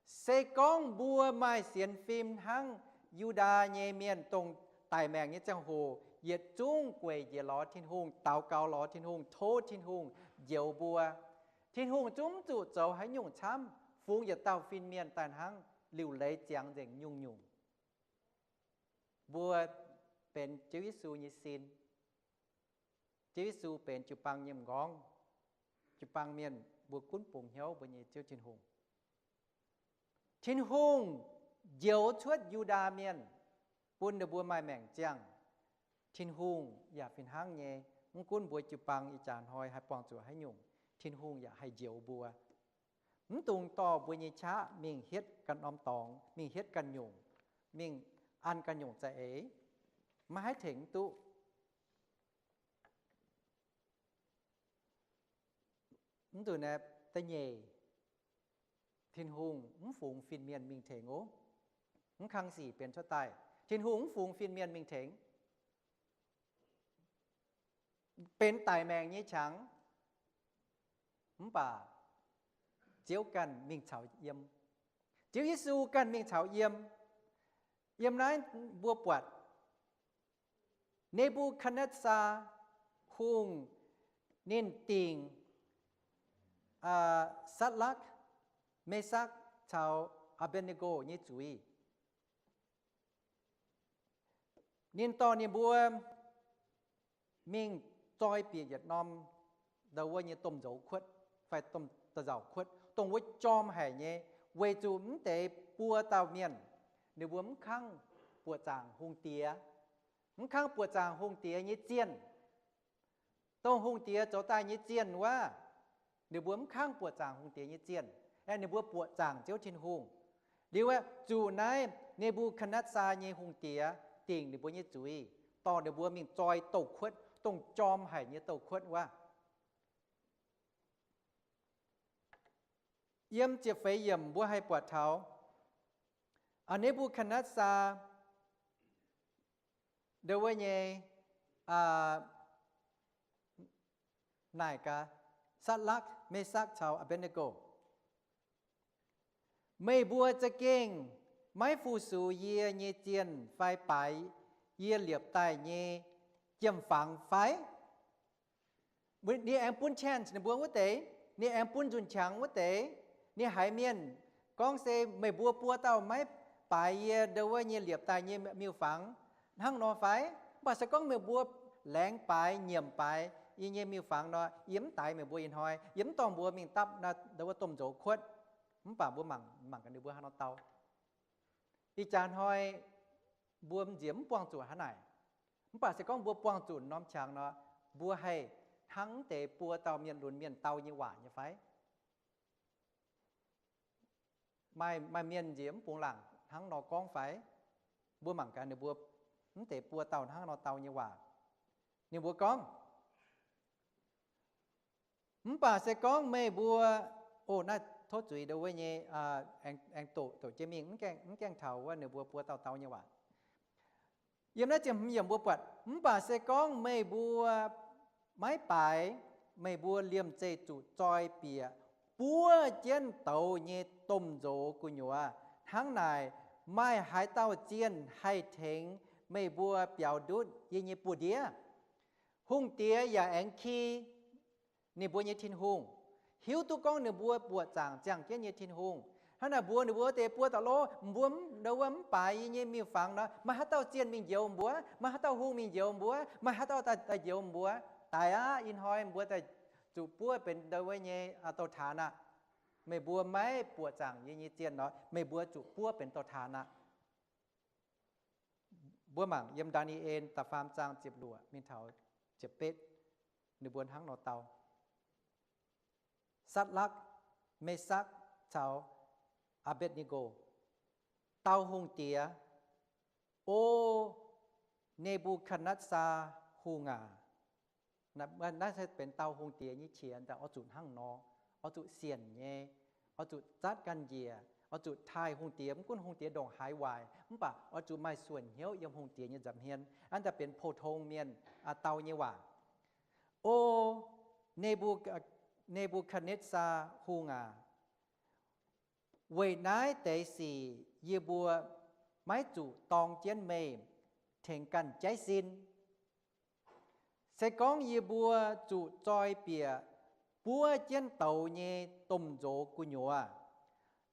Se gorngv mbuo maaih sienx fim hnangv Yu^ndaa nyei mienh dongh daic maengc nyei ziangh hoc yietc zungv gueic njiec lorz Tin-Hungh, daux gaux lorz Tin-Hungh, tov Tin-Hungh njoux mbuo, Tin-Hungh zungv mv zuqc zoux haaix nyungc camv, fungx yietc dauh fin-mienh daaih hnangv liuc leiz ziangx nzengc nyungc-nyungc. Mbuo benx Ziouv Yesu nyei sin. Ziouv Yesu benx jiu-baang nyei m'nqorngv. Jiu-baang mienh mbuo gunv bungx hnyouv mbuo nyei Ziouv Tin-Hungh. Tin-Hungh njoux cuotv Yu^ndaa mienh bun ninh mbuo maaih maengc ziangh. Tin-Hungh yaac fih hnangv nyei, mv gunv mbuo jiu-baang ih jaax hnoi haih buangh zuqc haaix nyungc, Tin-Hungh yaac haih njoux mbuo. Mv dungx dorh mbuo nyei qaqv mingh hietv ganh norm dorngx, mingh hietv ganh nyungc, mingh an ganh nyungc za'eix, maiv haih tengx duqv. Mv dungx naaiv da'nyeic, Tin-Hungh mv fungx fin-mienh mingh tengx oc. Mv kang sic benx cuotv daaih, Tin-Hungh mv fungx fin-mienh mingh tengx. Benx daic maengc nyei qangx, mv baac Ziouv ganh mingh caux yiem. Ziouv Yesu ganh mingh caux yiem. Yiem naaiv mbuo buatc Ne^mbu^katv^netv^saa Hungh ninh dingc Saadlakv, Mesakv caux Apc^be^ne^go nyei zuiz. Ninh dorh ninh mbuo mingh zoi bieqc yietc norm ndau wuov nyei domh nzoux kuotv fai domh da'nzauc kuotv, dongh wuov jorm haic nyei, weic zuqc mv deix buo dauh mienh ninh mbuo mv kangv buoqc zaangc hungh diex, mv kangv buoqc zaangc hungh diex nyei zienh. Dongh hungh diex zoux daaih nyei zienh wuov, ninh mbuo mv kangv buoqc zaangc hungh diex nyei zienh, aeqv, ninh mbuo buoqc zaangc Ziouv Tin-Hungh. Liuz aeqv, zuqc naaiv Ne^mbu^katv^netv^saa nyei hungh diex dingc ninh mbuo nyei zuiz, dorh ninh mbuo mingh zoi douh kuotv, dongh jorm haic nyei douh kuotv wuov. Yiem ziepc feix yiemc mbuo haih buatc taux Ne^mbu^katv^netv^saa ndau wuov nyei naaic gaax Saadlakv, Mesakv caux Apc^be^ne^go, meih mbuo za'gengh maiv fu-sux yie nyei zienh fai baaix yie liepc daaih nyei jiem-fangx fai? Ninh aengx bun chance ninh mbuo wuov deix, ninh aengx bun nzunc qangx wuov deix. Ninh haiz mienh gorngv se meih mbuo buo dauh maiv baaix yie ndau wuov nyei liepc daaih nyei miuc-fangx hnangv nor fai? Mv baac se gorngv meih mbuo laengz baaix nyiemc baaix yie nyei miuc-fangx nor, yie mv daix meih mbuo ih hnoi, yie mv dorh mbuo mingh dapv ndau wuov domh nzoux kuotv. Mv baac mbuo mangc, mangc gaax ninh mbuo haaix nor dau. Ih jaax hnoi mbuo nziex mv buangh zuqc hnangv naaic. Mv baac se gorngv mbuo buangh zuqc norm qangx nor, mbuo haih hnangv deix buo dauh mienh lunx mienh dau nyei waac nyei fai? Maaih, maaih mienh nziex mv bungx laangc hnangv nor gorngv fai? Mbuo mangc gaax ninh mbuo mv deix buo dauh hnangv nor dau nyei waac. Ninh mbuo gorngv, mv baac se gorngv meih mbuo, o, naaiv tov zuiz ndau wuov nyei, aengx, aengx doqc, doqc jienv mingh, mv gaengh, mv gaengh taux wuov ninh mbuo buo dauh dau nyei waac. Yiem naaiv ziepc hmz yiemc mbuo buatc, mv baac se gorngv meih mbuo maiv baaix, meih mbuo liemh zeih zuqc zoi bieqc buov jienv douz nyei domh nzox gu'nyuoz. Hnangv naaic, maaih haaix dauh zienh haih tengx meih mbuo biaux ndutv yie nyei buoz-ndiev? Hungh diex yaac aengx ki ninh mbuo nyei Tin-Hungh, hiuv duqv gorngv ninh mbuo buoqc zaangc ziangh jienv nyei Tin-Hungh. Hnangv naaic mbuox ninh mbuo wuov deix buo dauh lov, mbuo ndo wuov mv baaix yie nyei miuc-fangx nor, maaih haaix dauh zienh mingh njoux mbuo? Maaih haaix dauh hungh mingh njoux mbuo? Maaih haaix dauh daaih njoux mbuo? Daic aqv. Ih hnoi mbuo daaih zuqc buov benx ndo wuov nyei dorh taanx aqv. Meih mbuo maiv buoqc zaangc yie nyei zienh nor, meih mbuo zuqc buov benx dorh taanx aqv. Mbuo mangc yiem Ndaa^ni^en da'faam zaang ziepc luoqc mingh taux ziepc betv, ninh mbuo hnangv nor dau. Satc^lakv, Me^sakv caux Aa^mbetc^ni^go dau hungh diex, O Ne^mbu^katv^netv^saa hungh aac, naaiv se benx dau hungh diex nyei qiex daaih oix zuqc hnangv nor, oix zuqc sienc nyei, oix zuqc zatv ganh njiec, oix zuqc taaih hungh diex. Mv gunv hungh diex ndongc haaix waaic, mv baac oix zuqc maaih suonc hnyouv yiem hungh diex nyei nza'hmien. Aa, daaih benx pou-tong mienh dau nyei waac. O Ne^mbu, Ne^mbu^katv^netv^saa hungh aac, weic naaiv deix sic yie mbuo maiv zuqc dorng jienv meih tengx ganh jaiv sin. Se gorngv yie mbuo zuqc zoi bieqc buov jienv douz nyei domh nzox gu'nyuoz,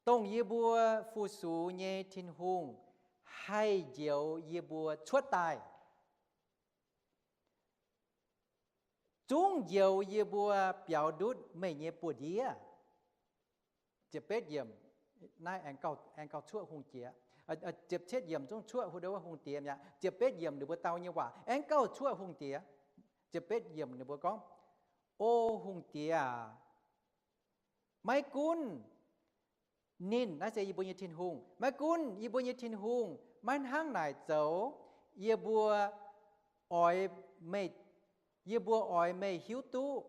dongh yie mbuo fu-sux nyei Tin-Hungh haih njoux yie mbuo cuotv daaih, zungv njoux yie mbuo biaux ndutv meih nyei buoz-ndiev. Ziepc betv yiemc, naaiv aengx gauh, aengx gauh cuoqv hungh diex. Ziepc cietv yiemc zungv cuoqv ndo wuov hungh diex mi'aqv. Ziepc betv yiemc ninh mbuo dau nyei waac aengx gauh cuoqv hungh diex. Ziepc betv yiemc ninh mbuo gorngv, O hungh diex aac, maiv gunv ninh, naaiv se yie mbuo nyei Tin-Hungh, maiv gunv yie mbuo nyei Tin-Hungh maiv hnangv naaic zoux, yie mbuo oix meih, yie mbuo oix meih hiuv duqv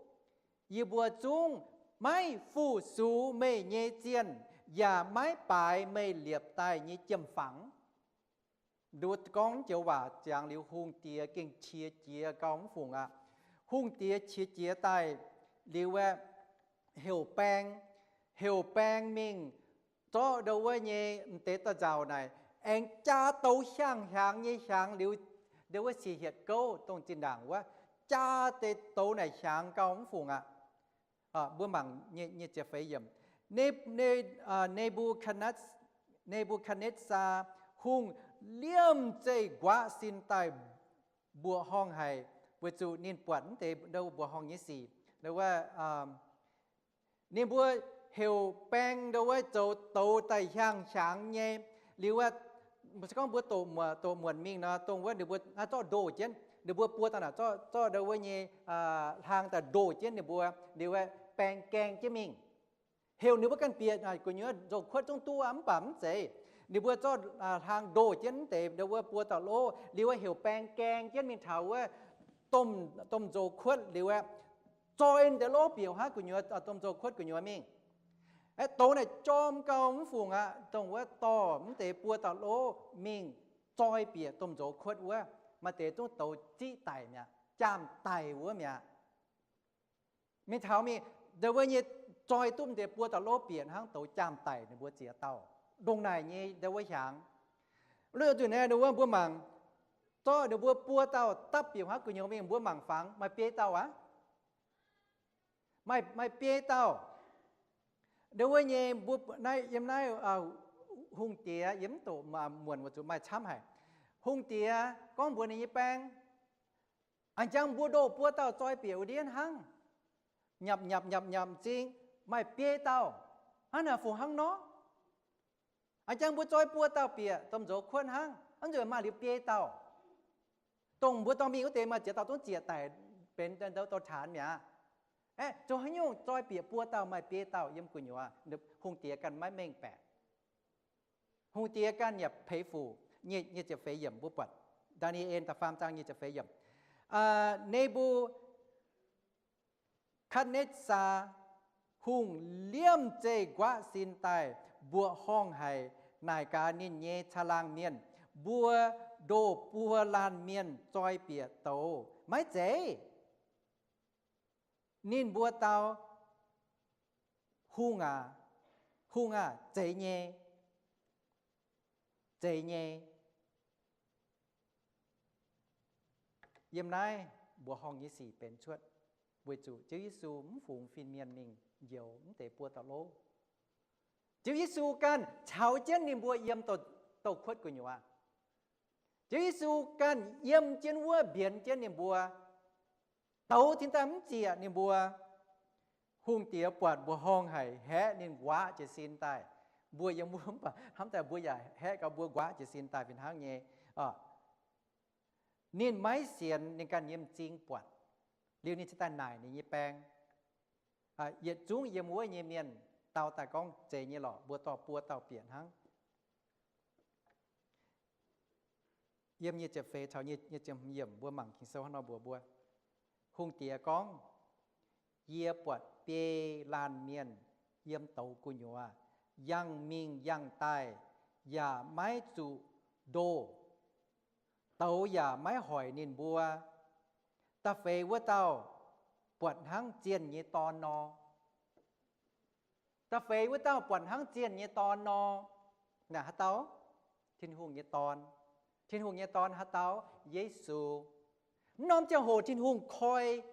yie mbuo zungv maiv fu-sux meih nyei zienh, yaac maiv baaix meih liepc daaih nyei jiem-fangx. Nduov gorngv joux waac ziangx liuz, hungh diex gengh qiex jiez gauh mv fungc aqv. Hungh diex qiex jiez daaih liuz aeqv, heuc baeng, heuc baeng mingh zorqv ndo wuov nyei m'deix da'nzauc naaic, aengx jaa douz hiaangx hiaangx nyei hiaangx liuz, ndo wuov siec hietc gouv dongh zinh ndaangc wuov, jaa deix douz naaic hiaangx gauh mv fungc aqv. Mbuo mangc nyic ziepc feix yiemc. Ne, Ne^mbu^katv^netv, Ne^mbu^katv^netv^saa Hungh liemh zeih nquaqv sin daaih mbuoqc horngh haic, weic zuqc ninh buatc mv deix ndo mbuoqc horngh nyei sic. Ndo wuov, ninh mbuo heuc baeng ndo wuov zoux douz daaih hiaangx hiaangx nyei. Liuz wuov, se gorngv mbuo doqc muonc, doqc muonc mingh nor, dongh wuov ninh mbuo naaiv zorqv ndoh jienv, ninh mbuo buo daaih naaic zorqv, zorqv ndo wuov nyei hlaang daaih ndoh jienv ninh mbuo. Liuz wuov baeng gaeng jienv mingh. Heuc ninh mbuo ganh bieqc gu'nyuoz nzoux kuotv zungv duqv aqv, mv baac mv zeiz. Ninh mbuo zorqv hlaang ndoh jienv mv deix ndo wuov buo dauh lov, liuz wuov heuc baeng gaeng jienv mingh taux wuov domh nzoux kuotv liuz aeqv, zoi deix lov bieqc haav gu'nyuoz, domh nzoux kuotv gu'nyuoz mingh. Aeqv, douz naaic jorm gau mv fungc aqv. Dongh wuov dorh mv deix buo dauh lov mingh zoi bieqc domh nzoux kuotv wuov, maaih deix zungv douz ziqv daic mi'aqv, jaam daic wuov mi'aqv. Mingh taux mingh, ndo wuov nyei zoi duqv mv deix buo dauh lov bieqc hnangv douz jaam daic, ninh mbuo ziex dauh ndongc naaic nyei ndo wuov hiaangx. Luoqc zuqc naaiv ndo wuov mbuo mangc, zorqv ninh mbuo buo dauh dapv bieqc haav gu'nyuoz mingh, mbuo mangc fangx maaih biei dauh aqv. Maaih, maaih biei dauh. Ndo wuov nyei mbuo naaiv, yiem naaiv hungh diex yie mv doqc muonc weic zuqc maaih camv haic. Hungh diex gorngv mbuox ninh nyei baeng, a'jangx mbuo ndoh buo dauh zoi bieqc wuov ndiev hnangv. Nyapc nyapc nyapc nyapc m'zing, maaih biei dauh. Hnangv naaic fungc hnangv nor? A'jangx mbuo zoi buo dauh bieqc domh nzoux kuotv hnangv, a'nzuonx maaih liuz biei dauh. Dongh mbuo dorh mingh wuov deix maaih ziex dauh zungv ziec daic benx dorh taanx mi'aqv. Aeqv, zoux haaix nyungc zoi bieqc buo dauh maaih biei dauh yiem gu'nyuoz? Hungh diex ganh maiv mengh baeqc. Hungh diex ganh yaac peix fuc. Nyic ziepc feix yiemc mbuo buatc, Ndaa^ni^en da'faam zaang nyic ziepc feix yiemc. Nebukatnetsaa Hungh liemh zeih nquaqv sin daaih mbuoqc horngh haic, naaic gaax ninh nyei caangh laangh mienh, Mbuo ndoh buo laanh mienh zoi bieqc douz maiv zeiz? Ninh mbuo dau, Hungh aac, hungh aah! Zeiz nyei, zeiz nyei. Yiem naaiv mbuoqc horngh nyei sic benx cuotv weic zuqc Ziouv Yesu mv fungx fin-mienh mingh njoux mv deix buo dauh lov. Ziouv Yesu ganh caux jienv ninh mbuo yiem douz-kuotv gu'nyuoz. Ziouv Yesu ganh yiem jienv wuov mbienx jienv ninh mbuo. Douz tin daaih mv ziec ninh mbuo. Hungh diex buatc mbuoqc horngh haic, haeqv ninh nquaqv jiez sin daaih. Mbuo yiem wuov mv baac hnamv daaih mbuo yaac haeqv gau, mbuo nquaqv jiez sin daaih fih hnangv nyei. Ninh maiv sienx, ninh ganh nyei m'zing buatc. Liuz ninh cingx daaih naaic ninh nyei baeng. Yietc zungv yiem wuov nyei mienh dau daaih gorngv, Zeiz nyei lorqc, mbuo dorh buo dauh bieqc hnangv. Yiem nyic ziepc feix caux nyic ziepc hmz yiemc mbuo mangc Ging-Sou hnangv nor mbuox mbuo, hungh diex gorngv, Yie buatc biei laanh mienh yiem douz gu'nyuoz, yangh mingh yangh daaih, yaac maiv zuqc ndoh. Douz yaac maiv hoic ninh mbuo. Da'feix wuov dauh buatc hnangv zienh nyei dorn nor. Da'feix wuov dauh buatc hnangv zienh nyei dorn nor. Naaic haaix dauh? Tin-Hungh nyei Dorn. Tin-Hungh nyei Dorn haaix dauh? Yesu. Mv norm ziangh hoc Tin-Hungh koi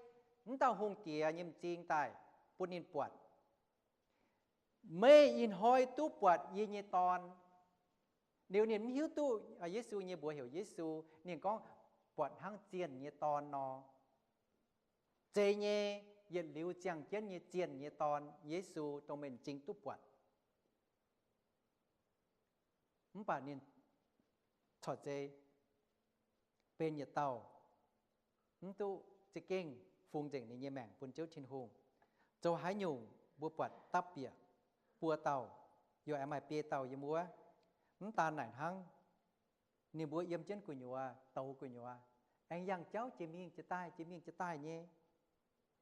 mv dauh hungh diex nyei m'zing daaih bun ninh buatc, Meih ih hnoi duqv buatc yie nyei Dorn. Liuz ninh mv hiuv duqv Yesu nyei mbuox heuc Yesu. Ninh gorngv, Buatc hnangv zienh nyei dorn nor. Zeiz nyei, yietc liuz ziangh jienv nyei zienh nyei dorn, Yesu, dongh meih m'zing duqv buatc. Mv baac ninh corc zei benx yietc dauh mv duqv za'gengh fungx nzengc ninh nyei maengc bun Ziouv Tin-Hungh. Zoux haaix nyungc mbuo buatc dapv bieqc buo dauh, yaac aengx maaih biei dauh yiem wuov. Mv daan naaic hnangv, ninh mbuo yiem jienv gu'nyuoz, douz gu'nyuoz, aengx yangh jauv jiex mingh jiex daaih, jiex mingh jiex daaih nyei.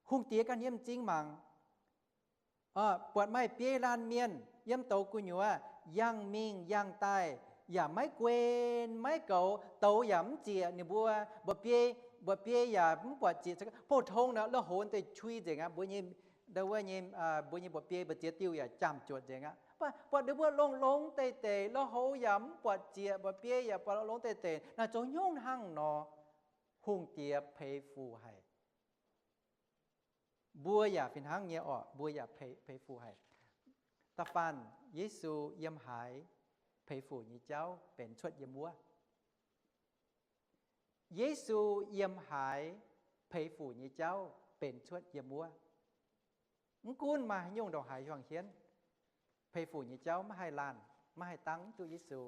Hungh diex ganh nyei m'zing mangc, buatc maaih biei laanh mienh yiem douz gu'nyuoz yangh mingh yangh daaih, yaac maiv guen maiv goux, douz yaac mv ziec ninh mbuo. Mba'biei, mba'biei yaac mv buatc ziec. Pou-tong nor, lo hoz deix qui nzengc aqv. Mbuo nyei, wuov nyei, mbuo nyei mba'biei mba'ziex diuh yaac jaamh juotc nzengc aqv. Buatc ninh mbuo longx-longx deix deix, lo hoz yaac mv buatc ziec, mba'biei yaac buatc longx-longx deix deix. Naaiv zoux hnyouv hnangv nor, hungh diex peix fuc haic. Mbuo yaac fih hnangv nyei orqc, mbuo yaac peix, peix fuc haic. Da'faanh Yesu yiem haaix, peix fuc nyei jauv benx cuotv yiem wuov. Yesu yiem haaix, peix fuc nyei jauv benx cuotv yiem wuov. Mv gunv maaih haaix nyungc ndongc haaix hiuang hienv, peix fuc nyei jauv maiv haih laanh, maiv haih dangv duqv Yesu.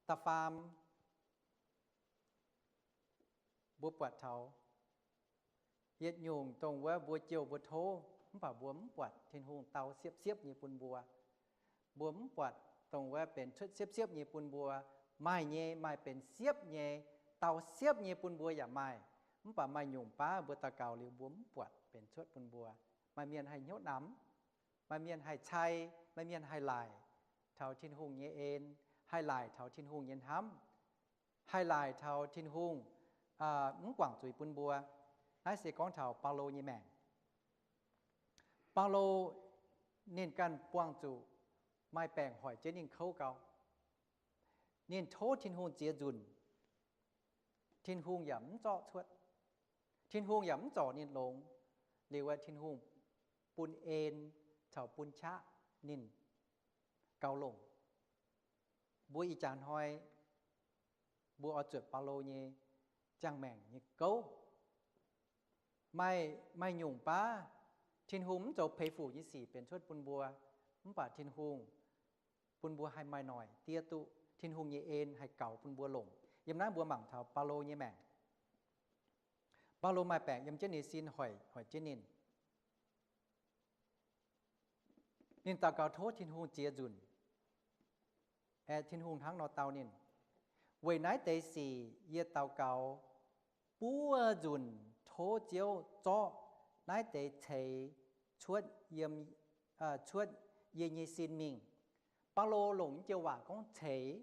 Da'faam, mbuo buatc taux yietc nyungc dongh wuov mbuo jouh mbuo tov, mv baac mbuo mv buatc Tin-Hungh dau siepv-siepv nyei bun mbuo. Mbuo mv buatc dongh wuov benx cuotv siepv-siepv nyei bun mbuo. Maaih nyei, maaih benx siepv nyei, dau siepv nyei bun mbuo yaac maaih. Mv baac maaih nyungc baav mbuo daux gaux liuz mbuo mv buatc benx cuotv bun mbuo. Maaih mienh haih hnyouv namx, maaih mienh haih cai, maaih mienh haih laaic taux Tin-Hungh nyei en, haih laaic taux Tin-Hungh nyei hnamv, haih laaic taux Tin-Hungh mv guangc zuiz bun mbuo. Naaiv se gorngv taux Baulo nyei maengc. Baulo ninh ganh buangh zuqc maaih baengc hoic jienv ninh kouv gau. Ninh tov Tin-Hungh ziex nzunc, Tin-Hungh yaac mv zorqv cuotv. Tin-Hungh yaac mv zorc ninh longx. Liuz aeqv, Tin-Hungh bun en caux bun qaqv ninh gaux longc. Mbuo ih jaax hnoi mbuo oix zuotc Baulo nyei ziangh maengc nyei gouv. Maaih, maaih nyungc baav Tin-Hungh mv zoux peix fuc nyei sic benx cuotv bun mbuo, mv baac Tin-Hungh bun mbuo haih maaih noic diev duqv, Tin-Hungh nyei en haih gaux bun mbuo longc. Yiem naaiv mbuo mangc taux Baulo nyei maengc. Baulo maaih baengc yiem jienv ninh sin hoic, hoic jienv ninh. Ninh daux gaux tov Tin-Hungh ziex nzunc. Aeqv, Tin-Hungh hnangv nor dau ninh, Weic naaiv deix sic yie daux gaux buov nzunc tov Ziouv zorqv naaiv deix ceix cuotv yiem, cuotv yie nyei sin mingh. Baulo longc naaiv joux waac gorngv ceix.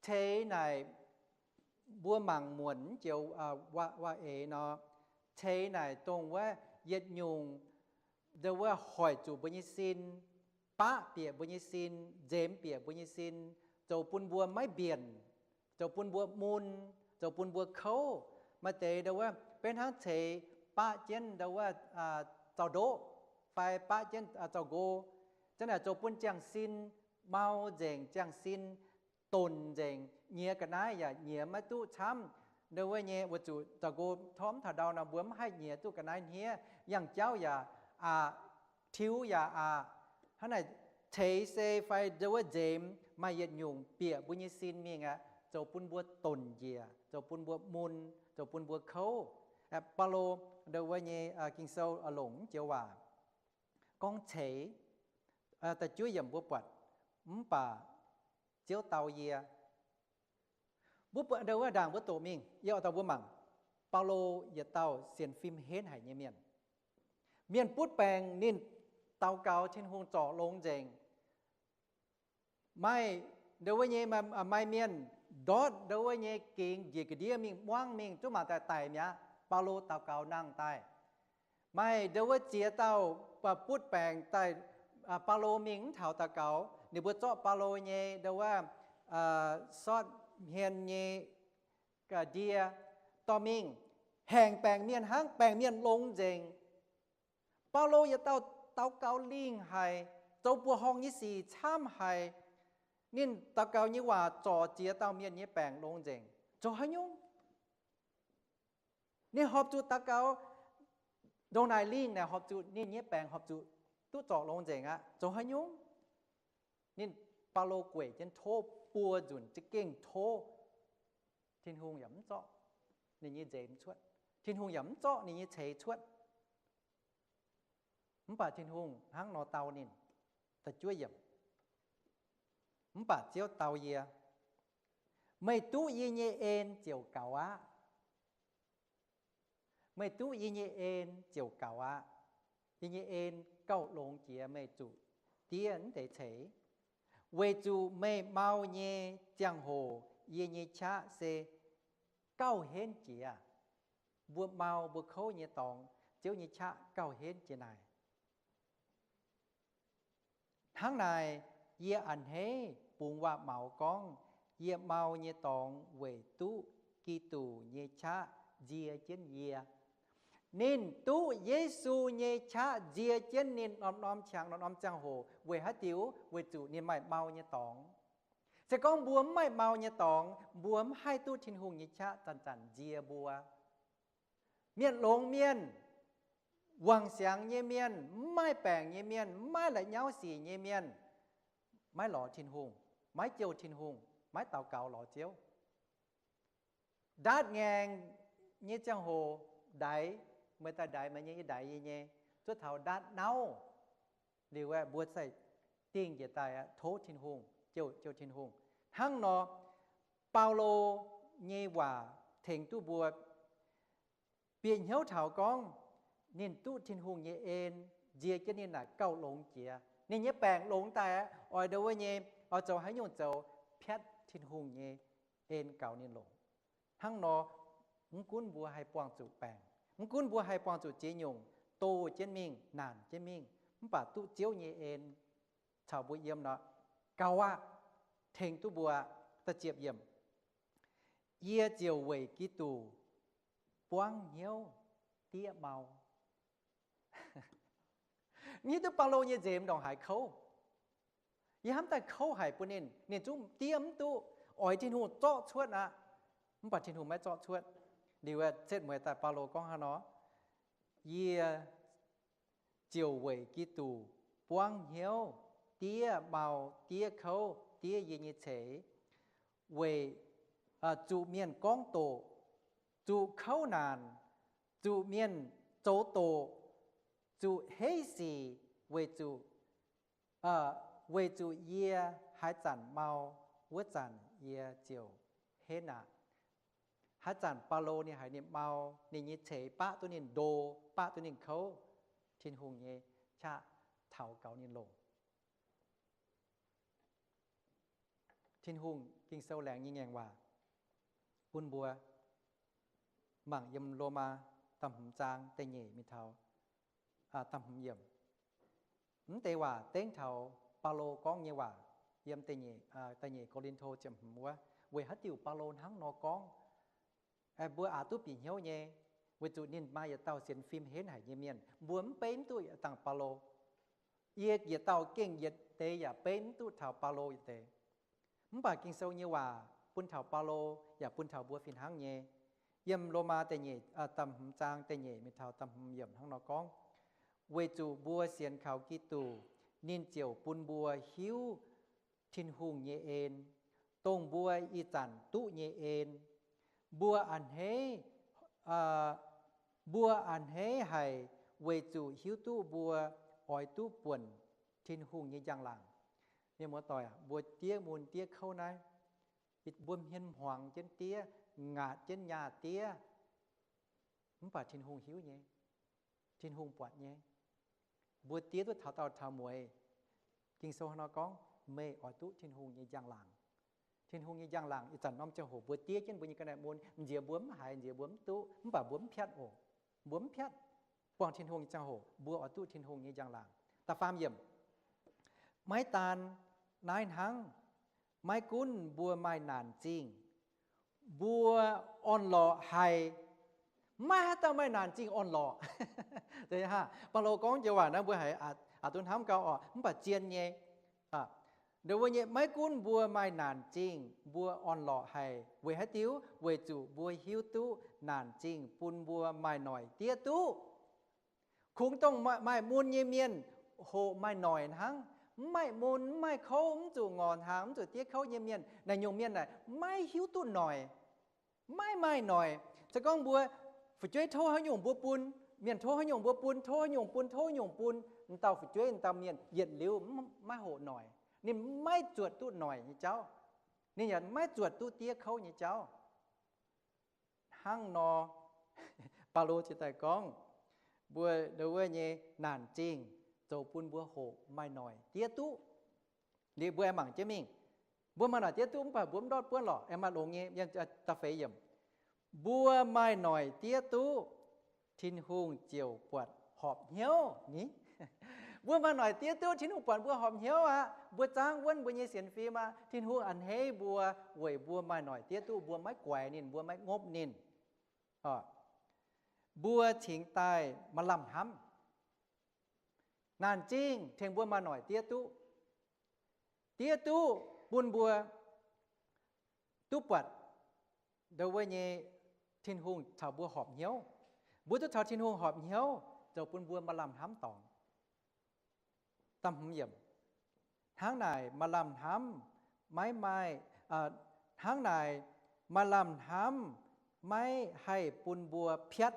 Ceix naaic mbuo mangc muonc naaiv joux waac-eix nor, ceix naaic dongh wuov yietc nyungc, ndau wuov hoic zuqc mbuo nyei sin, baqv bieqc mbuo nyei sin, nzemx bieqc mbuo nyei sin, zoux bun mbuo maiv mbienc, zoux bun mbuo mun, zoux bun mbuo kouv. Maaih deix ndau wuov benx hnangv ceix baqv jienv ndo wuov zaux-ndoqv, fai baqv jienv zaux-nqo, zanc naaic zoux bun ziangh sin mau nzengc, ziangh sin donc nzengc, nyiex ga'naaiv yaac nyiex maiv duqv camv. Ndo wuov nyei weic zuqc zaux-nqo torv mv taux ndau nor, mbuo mv haih nyiex duqv ga'naaiv hniev. Yangh jauv yaac aqc, tiux yaac aqc. Hnangv naaic ceix se fai ndo wuov nzemx maaih yietc nyungc bieqc mbuo nyei sin mingh aqv, zoux bun mbuo donc njiec, zoux bun mbuo mun, zoux bun mbuo kouv. Baulo ndo wuov nyei Ging-Sou longc mv joux waac gorngv ceix, da'juov yiemc mbuo buatc, mv baac Ziouv dau yie. Mbuo buatc ndo wuov ndaangc mbuo doqc mingh, yie oix dorh mbuo mangc, Baulo yietc dauh sienx fim henv haic nyei mienh. Mienh butv baengc ninh daux gaux Tin-Hungh zorc longx nzengc. Maaih ndo wuov nyei, maaih mienh ndortv ndo wuov nyei gengx njiec ga'ndiev mingh, muangv mingh, duqv mangc daaih daic mi'aqv. Baulo daux gaux nangh daaih. Maaih ndo wuov ziex dauh butv baengc daaih, Baulo mingh mv taux daux gaux, ninh mbuo zorqv Baulo nyei ndo wuov sortv hmien nyei ndie dorh mingh, haengx baengc mienh hnangv, baengc mienh longx nzengc. Baulo yietc dauh daux gaux lingh haic, zoux mbuoqc horngh nyei sic camv haic. Ninh daux gaux nyei waac zorc ziex dauh mienh nyei baengc longx nzengc. Zoux haaix nyungc? Ninh horpc zuqc daux gaux ndongc naaic lingh naaic, horpc zuqc ninh nyei baengc horpc zuqc duqv zorc longx nzengc aqv. Zoux haaix nyungc? Ninh, Baulo gueic jienv tov, buo nzunc za'gengh tov. Tin-Hungh yaac mv zorqv ninh nyei nzemx cuotv. Tin-Hungh yaac mv zorqv ninh nyei ceix cuotv. Mv baac Tin-Hungh hnangv nor dau ninh, da'juov yiemc, mv baac Ziouv dau yie, meih duqv yie nyei en ziouc gaux aqv. Meih duqv yie nyei en ziouc gaux aqv. Yie nyei en gauh longx jiex meih zuqc diev mv deix ceix, weic zuqc meih mau nyei ziangh hoc yie nyei qaqv se gauh henv jiex. Mbuo mau mbuo kouv nyei dorngx, Ziouv nyei qaqv gauh henv jiex naaic. Hnangv naaic, yie a'hneiv bungx waac-maux gorngv, yie mau nyei dorngx weic duqv Giduc nyei qaqv nzie jienv yie. Ninh duqv Yesu nyei qaqv nzie jienv ninh norm-norm qangx, norm-norm ziangh hoc. Weic haaix diuc? Weic zuqc ninh maaih mau nyei dorngx. Se gorngv mbuo mv maaih mau nyei dorngx, mbuo mv haih duqv Tin-Hungh nyei qaqv zanc-zanc nzie mbuo. Mienh longx mienh, wangc siangx nyei mienh, mv maaih baengc nyei mienh, mv maaih la'nyauv sic nyei mienh, maiv lorz Tin-Hungh, maiv jouh Tin-Hungh, maiv daux gaux lorz Ziouv. Ndaatv ngaengc nyei ziangh hoc ndaix, meih daaih ndaix meih nyei, yie ndaix yie nyei, zuov taux ndaatv nauv liuz aeqv, mbuo zaih dingh njiec daaih aeqv, tov Tin-Hungh, jouh, jouh Tin-Hungh. Hnangv nor, Baulo nyei waac tengx duqv mbuo bieqc hnyouv taux gorngv ninh duqv Tin-Hungh nyei en nzie jienv ninh naaic gauh longx jiex. Ninh nyei baengc longx daaih aeqv, oix ndo wuov nyei, oix zoux haaix nyungc zoux piatv Tin-Hungh nyei en gaux ninh longc. Hnangv nor, mv gunv mbuo haih buangh zuqc baengc, mv gunv mbuo haih buangh zuqc ziex nyungc, doh jienv mingh, naanc jienv mingh, mv baac duqv Ziouv nyei en caux mbuo yiem nor, gaux aqv, tengx duqv mbuo. Da'ziepc yiemc, yie ziouc weic Giduc buangv hnyouv diev mau. Hiuv duqv Baulo nyei nzemx ndongc haaix kouv. Yie hnamv daaih kouv haic bun ninh, ninh zungv diev mv duqv, oix Tin-Hungh zorqv cuotv aqv. Mv baac Tin-Hungh maiv zorqv cuotv. Liuz aeqv, setv mueiz daaih Baulo gorngv hnangv nor, yie ziouc weic Giduc buangv hnyouv diev mau, diev kouv, diev yie nyei ceix, weic zuqc mienh gorngv doqc, zuqc kouv naanc, zuqc mienh zoux doqc, zuqc heiv sic, weic zuqc, weic zuqc yie haaix zanc mau, wuov zanc yie ziouc henv aqv. Haaix zanc Baulo ninh haiz ninh mau, ninh nyei ceix baqv duqv ninh ndo, baqv duqv ninh kouv, Tin-Hungh nyei qaqv taux gaux ninh longc. Tin-Hungh Ging-Sou laengz nyei ngaengc waac bun mbuo mangc yiem Lomaa da'hmz zaang da'nyeic mingh taux da'hmz yiemc. Mv deix waac dengv taux Baulo gorngv nyei waac yiem da'nyeic Ko^lin^to ziepc hmz wuov. Weic haaix diuc Baulo hnangv nor gorngv? Mbuo aqc duqv bieqc hnyouv nyei. Weic zuqc ninh maaih yietc dauh sienx fim henv haic nyei mienh, mbuo mv beiv mv duqv yietc dangh Baulo. Yie yietc dauh gengh yietc deix yaac beiv mv duqv taux Baulo yietc deix. Mv baac Ging-Sou nyei waac bun taux Baulo yaac bun taux mbuo fih hnangv nyei. Yiem Lomaa da'nyeic, da'hmz zaang da'nyeic mingh taux da'hmz yiemc hnangv nor gorngv, weic zuqc mbuo sienx kaux Giduc, ninh ziouc bun mbuo hiuv Tin-Hungh nyei en, dongh mbuo ih zanc duqv nyei en. Mbuo a'hneiv, mbuo a'hneiv haic weic zuqc hiuv duqv mbuo oix duqv buonc Tin-Hungh nyei njang-laangc. Mienh muoz-doic aac, mbuo diev mun diev kouv naaiv, mbuo hmien hmuangx jienv diev, ngaatc jienv nyaah diev, mv baac Tin-Hungh hiuv nyei, Tin-Hungh buatc nyei. Mbuo diev duqv taux daauh taux mueiz, Ging-Sou hnangv nor gorngv, meih oix duqv Tin-Hungh nyei njang-laangc. Tin-Hungh nyei njang-laangc ih zanc norm ziangh hoc mbuo diev jienv mbuo nyei ga'naaiv mun, nziex mbuo mv haiz, nziex mbuo mv duqv, mv baac mbuo mv piatv oc. Mbuo mv piatv. Buangh Tin-Hungh nyei ziangh hoc mbuo oix duqv Tin-Hungh nyei njang-laangc. Da'faam yiemc, maiv daan naaiv hnangv, maiv gunv mbuo maaih naanc zingh, mbuo orn-lorqc haic. Maiv haaix dauh maaih naanc zingh orn-lorqc. Baulo gorngv joux waac naaiv mbuo haiz aqc duqv hnamv gau oc, mv baac zien nyei. Ndongc wuov nyei, maiv gunv mbuo maaih naanc zingh, mbuo orn-lorqc haic. Weic haaix diuc? Weic zuqc mbuo hiuv duqv naanc zingh bun mbuo maaih noic diev duqv. Kungx dongh maaih mun nyei mienh hoqc maaih noic hnangv. Mv maaih mun, mv maaih kouv, mv zuqc ngorc hnaangx, mv zuqc diev kouv nyei mienh, naaic nyungc mienh naaic maiv hiuv duqv noic, maiv maaih noic. Se gorngv mbuo fu'jueiv tov haaix nyungc mbuo bun, mienh tov haaix nyungc mbuo bun, tov haaix nyungc bun, tov haaix nyungc bun, m'dauh fu'jueiv, m'dauh mienh yietc liuz maiv hoqc noic. Ninh maiv zuotc duqv noic nyei jauv. Ninh yaac maiv zuotc duqv diev kouv nyei jauv. Hnangv nor, Baulo ziouc daaih gorngv, mbuo ndongc wuov nyei naanc zingh zoux bun mbuo hoqc maaih noic diev duqv. Liuz mbuo aengx mangc jienv mingh, mbuo maaih noic diev duqv mv baac mbuo mv ndortv buonv lorqc, aengx maaih longx nyei, da'feix yiemc. Mbuo maaih noic diev duqv, Tin-Hungh ziouc buatc horpc hnyouv ni. Mbuo maaih noic diev duqv, Tin-Hungh buatc mbuo horpc hnyouv aqv. Mbuo zaangv wuonv mbuo nyei sienx fim aqv. Tin-Hungh a'hneiv mbuo weic mbuo maaih noic diev duqv, mbuo maiv guaix ninh, mbuo maiv ngopv ninh. Mbuo cingx daaih maaih lamh hnamv. Naanc zingh tengx mbuo maaih noic diev duqv. Diev duqv bun mbuo duqv buatc ndongc wuov nyei Tin-Hungh caux mbuo horpc hnyouv. Mbuo duqv caux Tin-Hungh horpc hnyouv zoux bun mbuo maaih lamh hnamv dorngx. Hnangv naaic maaih lamh hnamv maiv maaih, hnangv naaic maaih lamh hnamv maiv haih bun mbuo piatv.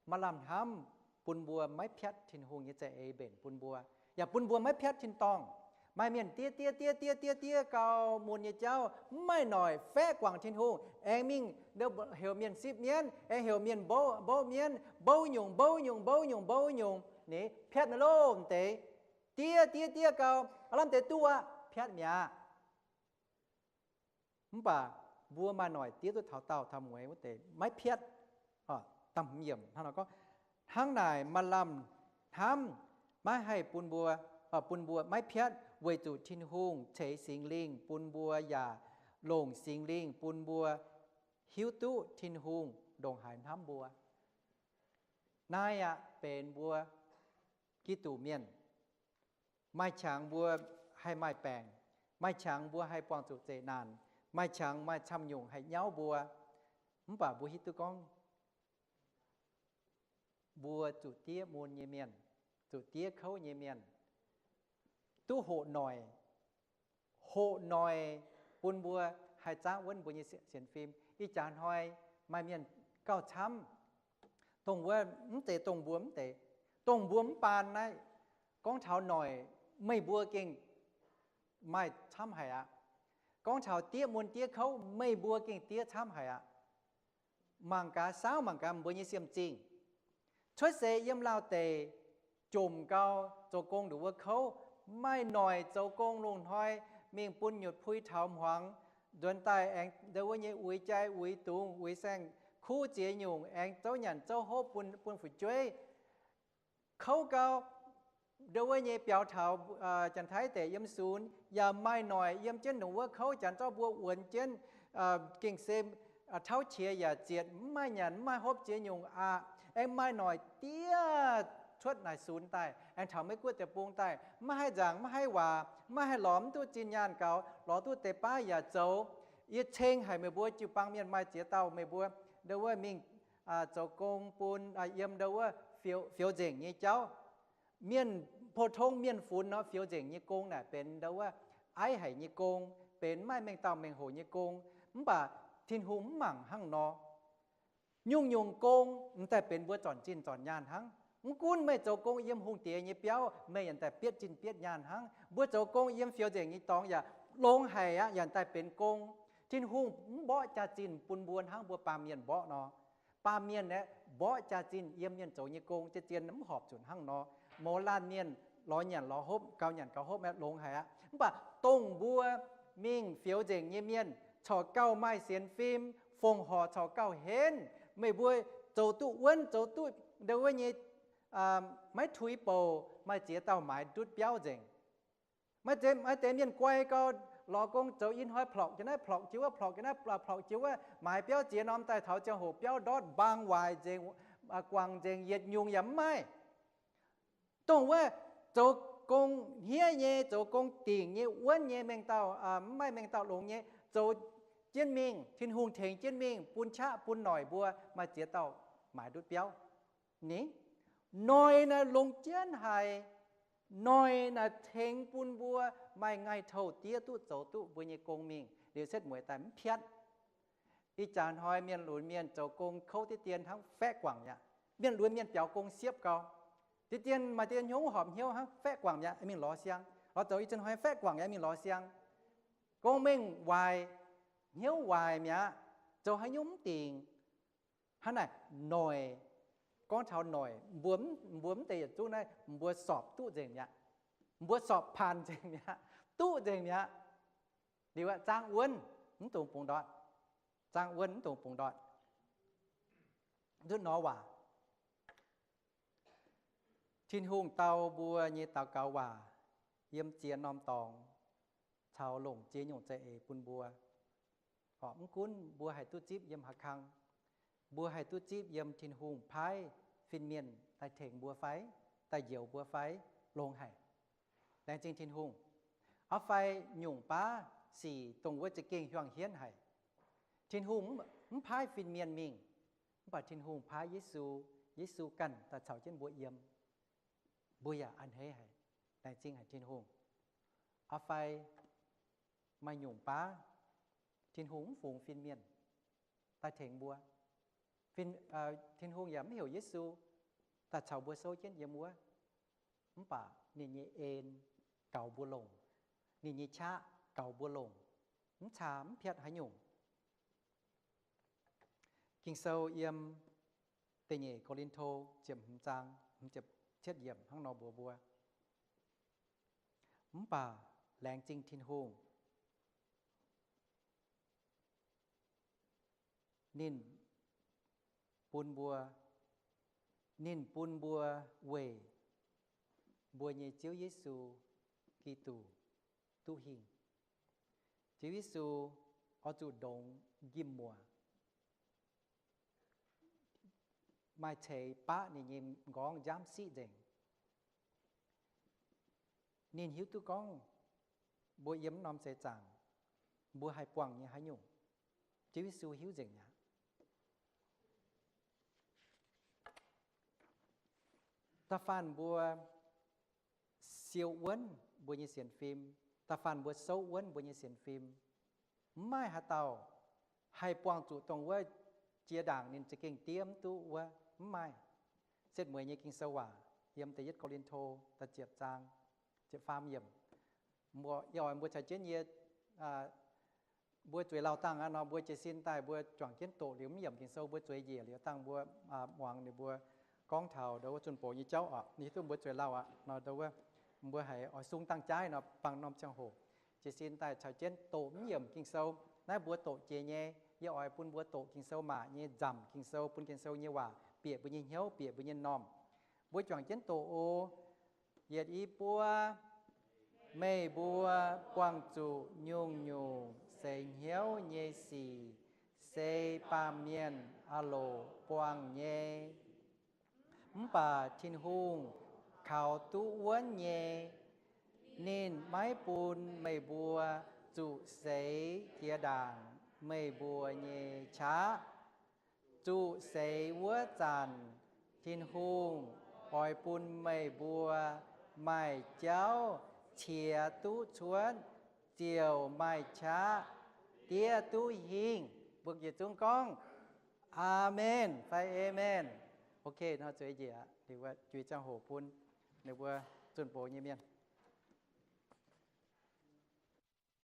Maaih lamh hnamv bun mbuo maiv piatv Tin-Hungh nyei za'eix mbenc bun mbuo, yaac bun mbuo maiv piatv tin-dorngh. Maaih mienh diev diev diev diev diev diev gau mun nyei jauv, mv maaih noic faeqv guangc Tin-Hungh, aengx mingh heuc mienh sipv mienv, aengx heuc mienh mbouv mienv, mbouv nyungc mbouv nyungc mbouv nyungc mbouv nyungc, ninh piatv naaiv lov m'deix. Diev diev diev gau, aav lamh deix duqv aqv, piatv mi'aqv. Mv baac mbuo maaih noic diev duqv taux daauh taux mueiz wuov deix maiv piatv. Hnangv naaic maaih lamh hnamv maiv haih bun mbuo, bun mbuo maiv piatv, weic zuqc Tin-Hungh ceix Singx Lingh bun mbuo yaac longc Singx Lingh bun mbuo hiuv duqv Tin-Hungh ndongc haaix hnamv mbuo. Naaiv aqv benx mbuo Giduc mienh. Maaih qangx mbuo haih maaih baengc, maaih qangx mbuo haih buangh zuqc zeqc naanc, maaih qangx maaih camv nyungc haih nyauv mbuo. Mv baac mbuo hiuv duqv gorngv mbuo zuqc diev mun nyei mienh, zuqc diev kouv nyei mienh, duqv hoqc noic, hoqc noic bun mbuo haih zaangv wuonv mbuo nyei sienx fim. Ih jaax hnoi maaih mienh gauh camv, dongh wuov mv zeiz dongh mbuo mv deix, dongh mbuo mv baan naaiv. Gorngv taux noic, meih mbuo gengh maaih camv haic aqv. Gorngv taux diev mun diev kouv, meih mbuo gengh diev camv haic aqv. Mangc gaax, saauv mangc gaax mbuo nyei siem zingh. Cuotv seix yiem Laauh deic, jomc gau, zoux gong ndongc wuov kouv, maaih noic zoux gong lungh hnoi, mingh bun nyutc pui taux hmuangx, nzuonx daaih aengx ndongc wuov nyei uix jai uix dungz uix saeng-kuv ziex nyungc, aengx zouv nyanc zouv hopv bun, bun fu'jueiv. Kouv gau, ndongc wuov nyei biaux taux Janx-Taiv deic yiem sunx, yaac maaih noic yiem jienv ndongc wuov kouv, janx zorqv mbuo wuonx jienv, gengh se tauv qiex yaac zietc, mv maaih nyanc, mv maaih hopv ziex nyungc aqv. Aengx maaih noic diev cuotv naaic sunx daaih, aengx taux Meiv Guoqv deic-bung daaih, maiv haih nzaangc, maiv haih waac, maiv haih lorz, mv duqv zinh nyaanh gaux, lorz duqv deix baav yaac zoux. Yie ceng haic meih mbuo jiu-baang mienh maaih ziex dauh meih mbuo ndo wuov mingh zoux gong bun yiem ndo wuov fioux nzengc nyei jauv. Mienh pou-tong mienh funx nor, fioux nzengc nyei gong naaic benx ndo wuov aiv haic nyei gong, benx maiv mengh dauh mengh hoc nyei gong. Mv baac Tin-Hungh mv mangc hnangv nor. Nyungc-nyungc gong m'daaih benx mbuo zornc zinh zornc nyaanh hnangv. Mv gunv meih zoux gong yiem hungh diex nyei biauv, meih yaac m'daaih bietv zinh bietv nyaanh hnangv. Mbuo zoux gong yiem fioux nzengc nyei dorngx yaac longx haic aqv, yaac m'daaih benx gong. Tin-Hungh mv mborqv jaax-zinh bun mbuo hnangv mbuo baamh mienh mborqv nor. Baamh mienh aeqv, mborqv jaax-zinh yiem mienh zoux nyei gong, zien-zien mv horpc zuqc hnangv nor. Mouz laanh mienh lorz nyanc lorz hopv, gauh nyanc gauh hopv aeqv, longx haic aqv. Mv baac dongh mbuo mingh fioux nzengc nyei mienh, corc gauh maaih sienx fim, fongc horc corc gauh henv, meih mbuo zoux duqv wuonv, zoux duqv ndo wuov nyei maiv tuix bouc, maaih ziex dauh maaiz ndutv biauv nzengc. Maiv zeiz mienh guai gau, lorz gong zoux ih hnoi plorqc jiex naaiv, plorqc jiex wuov, plorqc jiex naaiv, plorqc jiex wuov, maaiz biauv ziex norm daaih taux ziangh hoc biauv ndortv mbaang waaic nzengc, guangc nzengc, yietc nyungc yaac mv maaih. Dongh wuov zoux gong hniev nyei, zoux gong dingc nyei, wuonv nyei, mengh dauh mv maaih mengh dauh longx nyei, zoux jienv mingh, Tin-Hungh tengx jienv mingh, bun qaqv bun noic mbuo maaih ziex dauh maaiz ndutv biauv. Ni, noic naaic longx jienv haic. Noic naaic tengx bun mbuo maaih ngaih touh diev duqv zoux duqv mbuo nyei gong mingh liuz setv mueiz daaih mv piatv. Ih jaax hnoi mienh lunx mienh zoux gong kouv deix dien hnangv faeqv guangc mi'aqv. Mienh lunx mienh biaux gong siepv gau. Deix dien maaih deix hnyouv horpc hnyouv hnangv faeqv guangc mi'aqv, mingh lorz siang. Lorz zoux ih zanc hnoi faeqv guangc mi'aqv, mingh lorz siang. Gong mengh waaic, hnyouv waaic mi'aqv, zoux haaix nyungc mv dingc. Hnangv naaic noic, gorngv taux noic, mbuo mv, mbuo mv deix yietc zungv naaiv, mbuo sorpc duqv nzengc mi'aqv. Mbuo sorpc paanc nzengc mi'aqv, duqv nzengc mi'aqv. Liuz aqv, zaangv wuonv mv dungx bungx ndortv. Zaangv wuonv mv dungx bungx ndortv. Ndutv nor waac, Tin-Hungh dau mbuo nyei daux gaux waac yiem ziex norm dorngx caux longc ziex nyungc za'eix bun mbuo. Mv gunv mbuo haih duqv zipv yiem haaix kang, mbuo haih duqv zipv yiem Tin-Hungh paaiv fin-mienh daaih tengx mbuo fai, daaih njoux mbuo fai, longx haic. Laengz zingh Tin-Hungh. Aa fai nyungc baav sic dongh wuov za'gengh hiuang hienv haic. Tin-Hungh mv paaiv fin-mienh mingh, mv baac Tin-Hungh paaiv Yesu, Yesu ganh daaih caux jienv mbuo yiem. Mbuo yaac a'hneiv haic, laengz zingh haic Tin-Hungh. Aa fai maaih nyungc baav Tin-Hungh mv fungx fin-mienh daaih tengx mbuo. Tin-Hungh yaac mv heuc Yesu daaih caux mbuo souv jienv yiem wuov. Mv baac ninh nyei en gaux mbuo longc, ninh nyei qaqv gaux mbuo longc, mv caa mv piatv haaix nyungc. Ging-Sou yiem da'nyeic Ko^lin^to ziepc hmz zaang hmz ziepc cietv yiemc hnangv nor mbuox mbuo, mv baac laengz zingh Tin-Hungh, ninh bun mbuo, ninh bun mbuo weic mbuo nyei Ziouv Yesu Giduc duqv hingh. Ziouv Yesu oix zuqc ndongx njimv-muoc, maaih ceix baqv ninh nyei m'nqorngv nziaamv siqv nzengc. Ninh hiuv duqv gorngv mbuo yiem wuov norm seix zaangc mbuo haih buangh nyei haaix nyungc, Ziouv Yesu hiuv nzengc mi'aqv. Da'faanh mbuo siou wuonv mbuo nyei sienx fim, da'faanh mbuo souv wuonv mbuo nyei sienx fim, mv maaih haaix dauh haih buangh zuqc dongh wuov jiex ndaangc ninh za'gengh diev mv duqv wuov, mv maaih. Setv mueiz nyei Ging-Sou waac yiem da'yietv Ko^lin^to da'ziepc zaang, ziepc faam yiemc. Mbuo, yie oix mbuo caux jienv yie, mbuo zueiz lauh dangh aqv nor, mbuo jiez sin daaih mbuo juangc jienv doqc liuz mv yiemc Ging-Sou, mbuo zueiz njiec liuz dangh mbuo muangx ninh mbuo gorngv taux ndo wuov zunh box nyei jauv oc. Ninh hiuv duqv mbuo zueiz lauh aqv nor, ndo wuov mbuo haiz oix sung dangh jaaix nor, bangc norm ziangh hoc jiez sin daaih caux jienv doqc mv yiemc Ging-Sou. Naaiv mbuo doqc jiex nyei, yie oix bun mbuo doqc Ging-Sou maac nyei, nzamc Ging-Sou, bun Ging-Sou nyei waac bieqc mbuo nyei hnyouv, bieqc mbuo nyei m'normh. Mbuo juangc jienv doqc oc. Yietc, i, buo. Meih mbuo buangh zuqc nyungc-nyungc seix hnyouv nyei sic se baamh mienh aah loc buangh nyei. Mv baac Tin-Hungh kaux duqv wuonv nyei. Ninh maiv bun meih mbuo zuqc seix jiex ndaangc meih mbuo nyei qaqv. Zuqc seix wuov zanc, Tin-Hungh oix bun meih mbuo maaih jauv qiex duqv cuotv, ziouc maaih qaqv, diev duqv hingh. Mbuo yietc zungv gorngv, Aamen fai Amen. Ok, nor zueiz njiec, liuz jui ziangh hoc bun ninh mbuo zunh box nyei mienh.